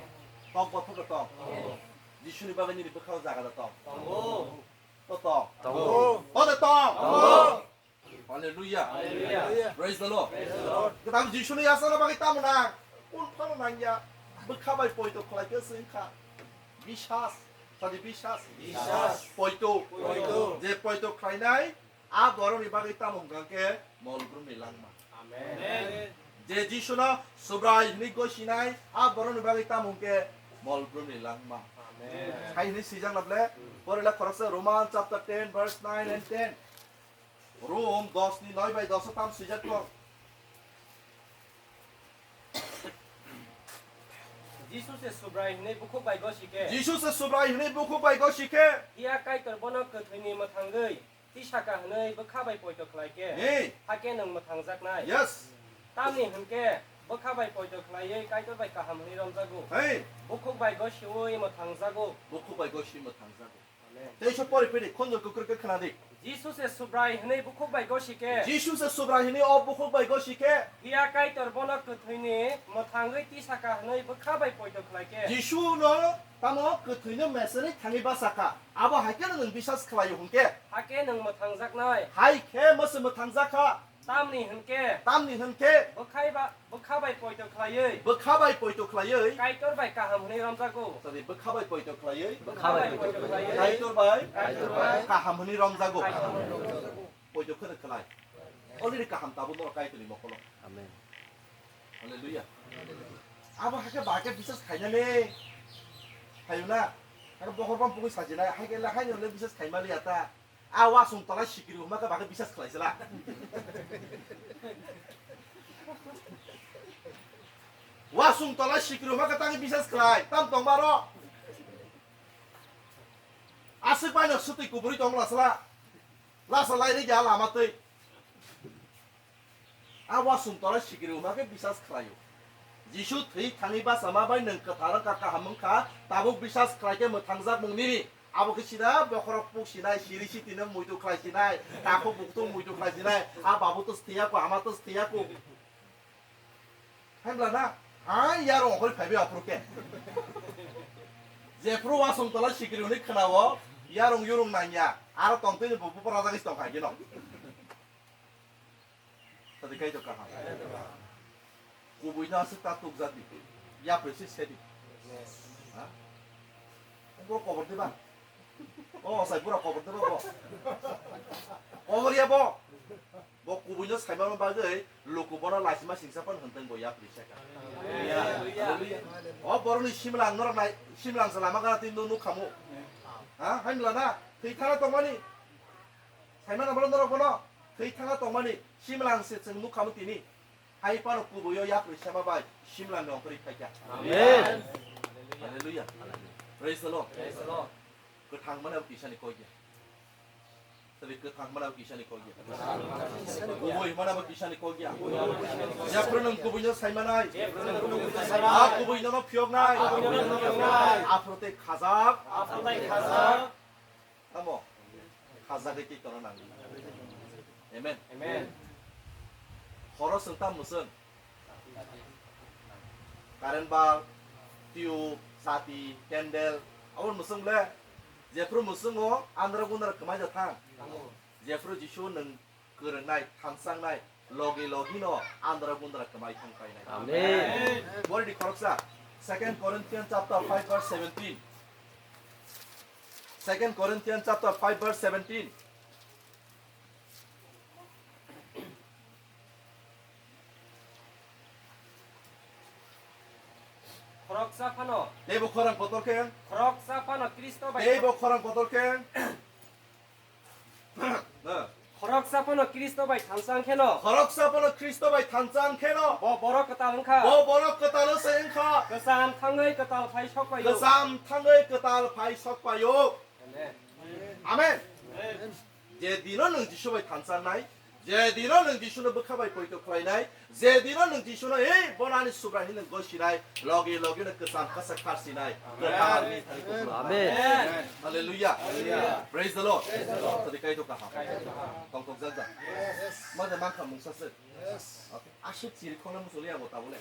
Tok bothop da tong. Tongo. Jisuni bagwi nini bwkhao jaga da tong. Tongo. To tong. Tongo. To de tong. Tongo. Hallelujah. Hallelujah. Praise the Lord. Praise the Lord. Kwtal Jisuni yasana bagwi tamo nang. Un phano nangya. Bwkha bai poito khlai khe se wngkha. Biswas. Sadi biswas. Biswas. Poito. Poito. Je poito khlainai, a borokni bagwi tamo hwnkha khe mol brumni langma. Amen. Je Jisuno Subrai hwnwi gosinai, a borokni bagwi tamo hwnkhe mol brumni langma. Amen. Hai hwnwi swijak na ble, porila khoroksa Roman chapter ten verse nine and ten. Rom dos ni noi bai dos o tam swijak kho. Jisu se Subrai hwnwi bukhuk bai gosi khe. Jisu se Subrai hwnwi bukhuk bai gosi khe. Phiya Kaitor bono kwthwini mwthangwi tisaka hwnwi bwkha bai poito khlai khe. Hey. Hakhe nwng mwthangjaknai. Yes. Tamni hwnkhe bwkha bai poito khlaiwi Kaitor bai kaham hwnwi romjago. Hey. Bukhuk bai gosiwi mwthangjago. Bukhuk bai gosiwi mwthangjago. Amen. Tei se pori piri khunju kukruk khe khna di. Jisu se Subrai hwnwi bukhuk bai gosi khe. Jisu se Subrai hwnwi o bukhuk bai gosi khe. Phiya Kaitor bono kwthwini mwthangwi tisaka hwnwi bwkha bai poito khlai khe. Jisu no tamo kwthwino meseni thangwi basa kha. Abo hai kheno nwng biswas khlaio hwnkhe. Hakhe nwng mwthangjaknai. Hai khe mwse mwthangjak kha. Tamni hwnkhe. Tamni hwnkhe. Bwkhai ba, bwkha bai poito khlaiwi. Bwkha bai poito khlaiwi. Kaitor bai kaham hwnwi romjago. Sorry, bwkha bai poito khlaiwi. Bwkha bai poito khlaiwi. Kaitor bai. Kaitor bai. Kaham hwnwi romjago. Kaham hwnwi romjago. Poito kheno khlai. Already kaham tabuk norok Kaitorni mokolo. Amen. Hallelujah. Abo hakhe ba khe biswas khainani. Khayo na. Hakhe bokhorok bam pugui sajinai. Hakhe le haino le biswas khaimaliya ta. A wasung tola sikiri huma khe ba khe biswas khlaisala. Wasung tola sikiri huma khe ta khe biswas khlai. Tam tong baro. Aswk bai no swtwi kuburi tong lasala. Lasa lai ri ya lama twi. A wasung tola sikiri huma khe biswas khlaio. Jisu thwi thangwi bachama bai nwng kwthar wngkha, kaham wngkha, tabuk biswas khlai khe mwthangjak mung nini. Abo khe sida bokhorok puk sinai, siri sitino muitu khlai sinai, takhuk buktung muitu khlai sinai, a babu to sthiya ko, ama to sthiya ko. Hembla na, hai yarong okhori phaibi aphuru khe. Jephuru wasung tola sikiri hwnwi khwnao, yarong yurung nangya, aro tongtwini bo bupra jagwi tongkha gino. Tadi kai to kaham. Kubui no aswk ta tukjak di. Yapri se sedi. Ha? Bo kobor diba? O, sai bura kobor diba bo? Kobor ya bo? Bo kubui no saimano bagwi luku bono laisima singsa pan hwntwng bo yapri saka. Hallelujah. O borokni simlang norok nai, simlang sa lama gana tin nukhamu. Ha? Hai mla na? Thwi thana tongmani. Saimano bono norok bono. Thwi thana tongmani. Simlang se chwng nukhamu tini. Hai phano kubuio yapri sema bai simlangni ongkhorwi phaikha. Amen. Hallelujah. Praise the Lord. Praise the Lord. Kwthang mana bo kisani koi ya. Tabi kwthang mana bo kisani koi ya. Kubui mana bo kisani koi ya. Jephru nwng kubuino saimanai. A kubui nono phiyoknai. Aphuru tei khajak. Tamo? Khajagwi twi tongna nango. Amen. Amen. Horo chwng tam mwswng. Current bulb, tube, sati, candle, abo mwswng le. Jephru mwswngo andra gundra kwmai da thang. Jephru Jisu nwng kwrwngnai, thansangnai, logi logino andra gundra kwmai thang painai. Amen. Bori di khoroksa, Second Corinthians chapter five verse seventeen. Second Corinthians chapter five verse seventeen. Khoroksa phano. Teibo khorang kotor khe. Khoroksa phano Kristo bai. Teibo khorang kotor khe. Khoroksa phano Kristo bai thansa wng kheno. Khoroksa phano Kristo bai thansa wng kheno. Bo borok kwtal wng kha. Bo borok kwtal se wng kha. Kwcham thangwi kwtal phai sok paio. Kwcham thangwi kwtal phai sok paio. Amen. Amen. Je dino nwng Jisu bai thansa wngnai, je dino nwng Jisuno bwkha bai poito khlainai, je dino nwng Jisuno, "Ei, bono ani Subra," hinwi gosinai, logi logino kwcham kasa kharsinai, kwthar ni thani kuphur. Amen. Hallelujah. Hallelujah. Praise the Lord. Praise the Lord. Tadi kaitor kaham. Tongthokjak da. Yes. Ma de mankha mungsa se. Yes. Okay. Aswk chiri khona muchuli abo tabule.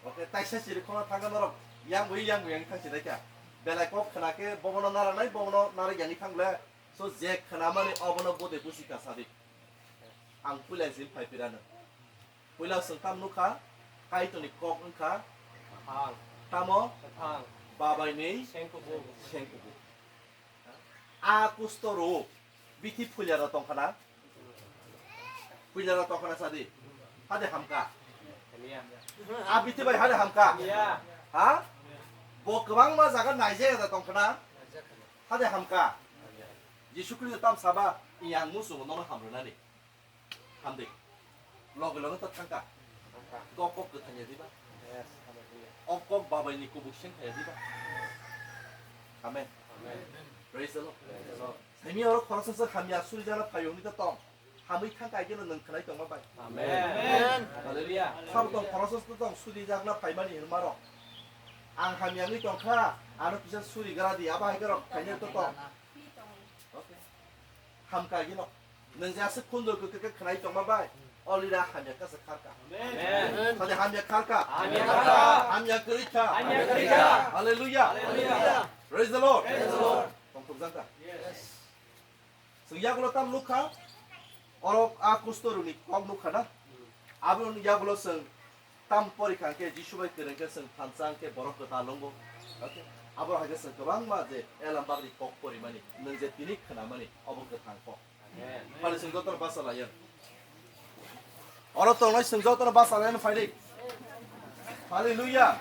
Okay, taisa chiri khona thangkha norok. Yang bui, yang bui, yang thangsi naikha. Belai kok khna khe bobono naranai, bobono narik yang thang le. So je khnamani obono bode busi ka sadi. Ang puila jil phai pirano. Puila swng tam nukha, Kaitorni kok wngkha. Kwthang. Tamo? Kwthang. Babaini? Sengkubu. Sengkubu. A kusto ro, bithi puila ro tongkhana? Puila ro tongkhana sadi. Hade hamka. Kaliya. A bithi bai hade hamka. Kaliya. Ha? Bo kwbangma jaga naijaya da tongkhana? Hade hamka. Jisu Khristo tam saba, "Yang musungo nono hamrwnani." Hamdi. Loge loge to thangka. Thangka. Kok kok kwthangya diba? Yes, hallelujah. O kok babaini kubuk seng thaya diba? Amen. Amen. Praise the Lord. Praise the Lord. Saimi oro khoroksa se hamya suri jana phayo hwnwi to tong. Hamwi thangka aigeno nwng khnai tongma bai. Amen. Hallelujah. Sabo tong khoroksa se tong suri jakna phaimani hwnma rok. Ang hamya wngwi tongkha, ano kisa suri gra di, abo hai khe rok khaina to tong. Okay. Hamka gino. Nwng je aswk khundor kwkhe khe khwnai tongma bai. Olira hamya kasa kharka. Amen. Sadi hamya kharka. Hamya kharka. Hamya kwrwi kha. Hamya kwrwi kha. Hallelujah. Hallelujah. Praise the Lord. Praise the Lord. Tongthokjak da? Yes. Chwng yagulo tam nukha. Oro a kustoruni kok nukha na. Aboni yagulo chwng tam porikha hwnkhe Jisu bai kwrwng khe chwng thansa hwnkhe borok kwtal wngo. Okay? Abo hai khe chwng kwbangma je Elam bagri kok porimani, nwng je tini khnamani, obo kwthang kok. Amen. Phali chwng jotono basa laiya. Oro tongnai chwng jotono basa laiya phai di. Hallelujah.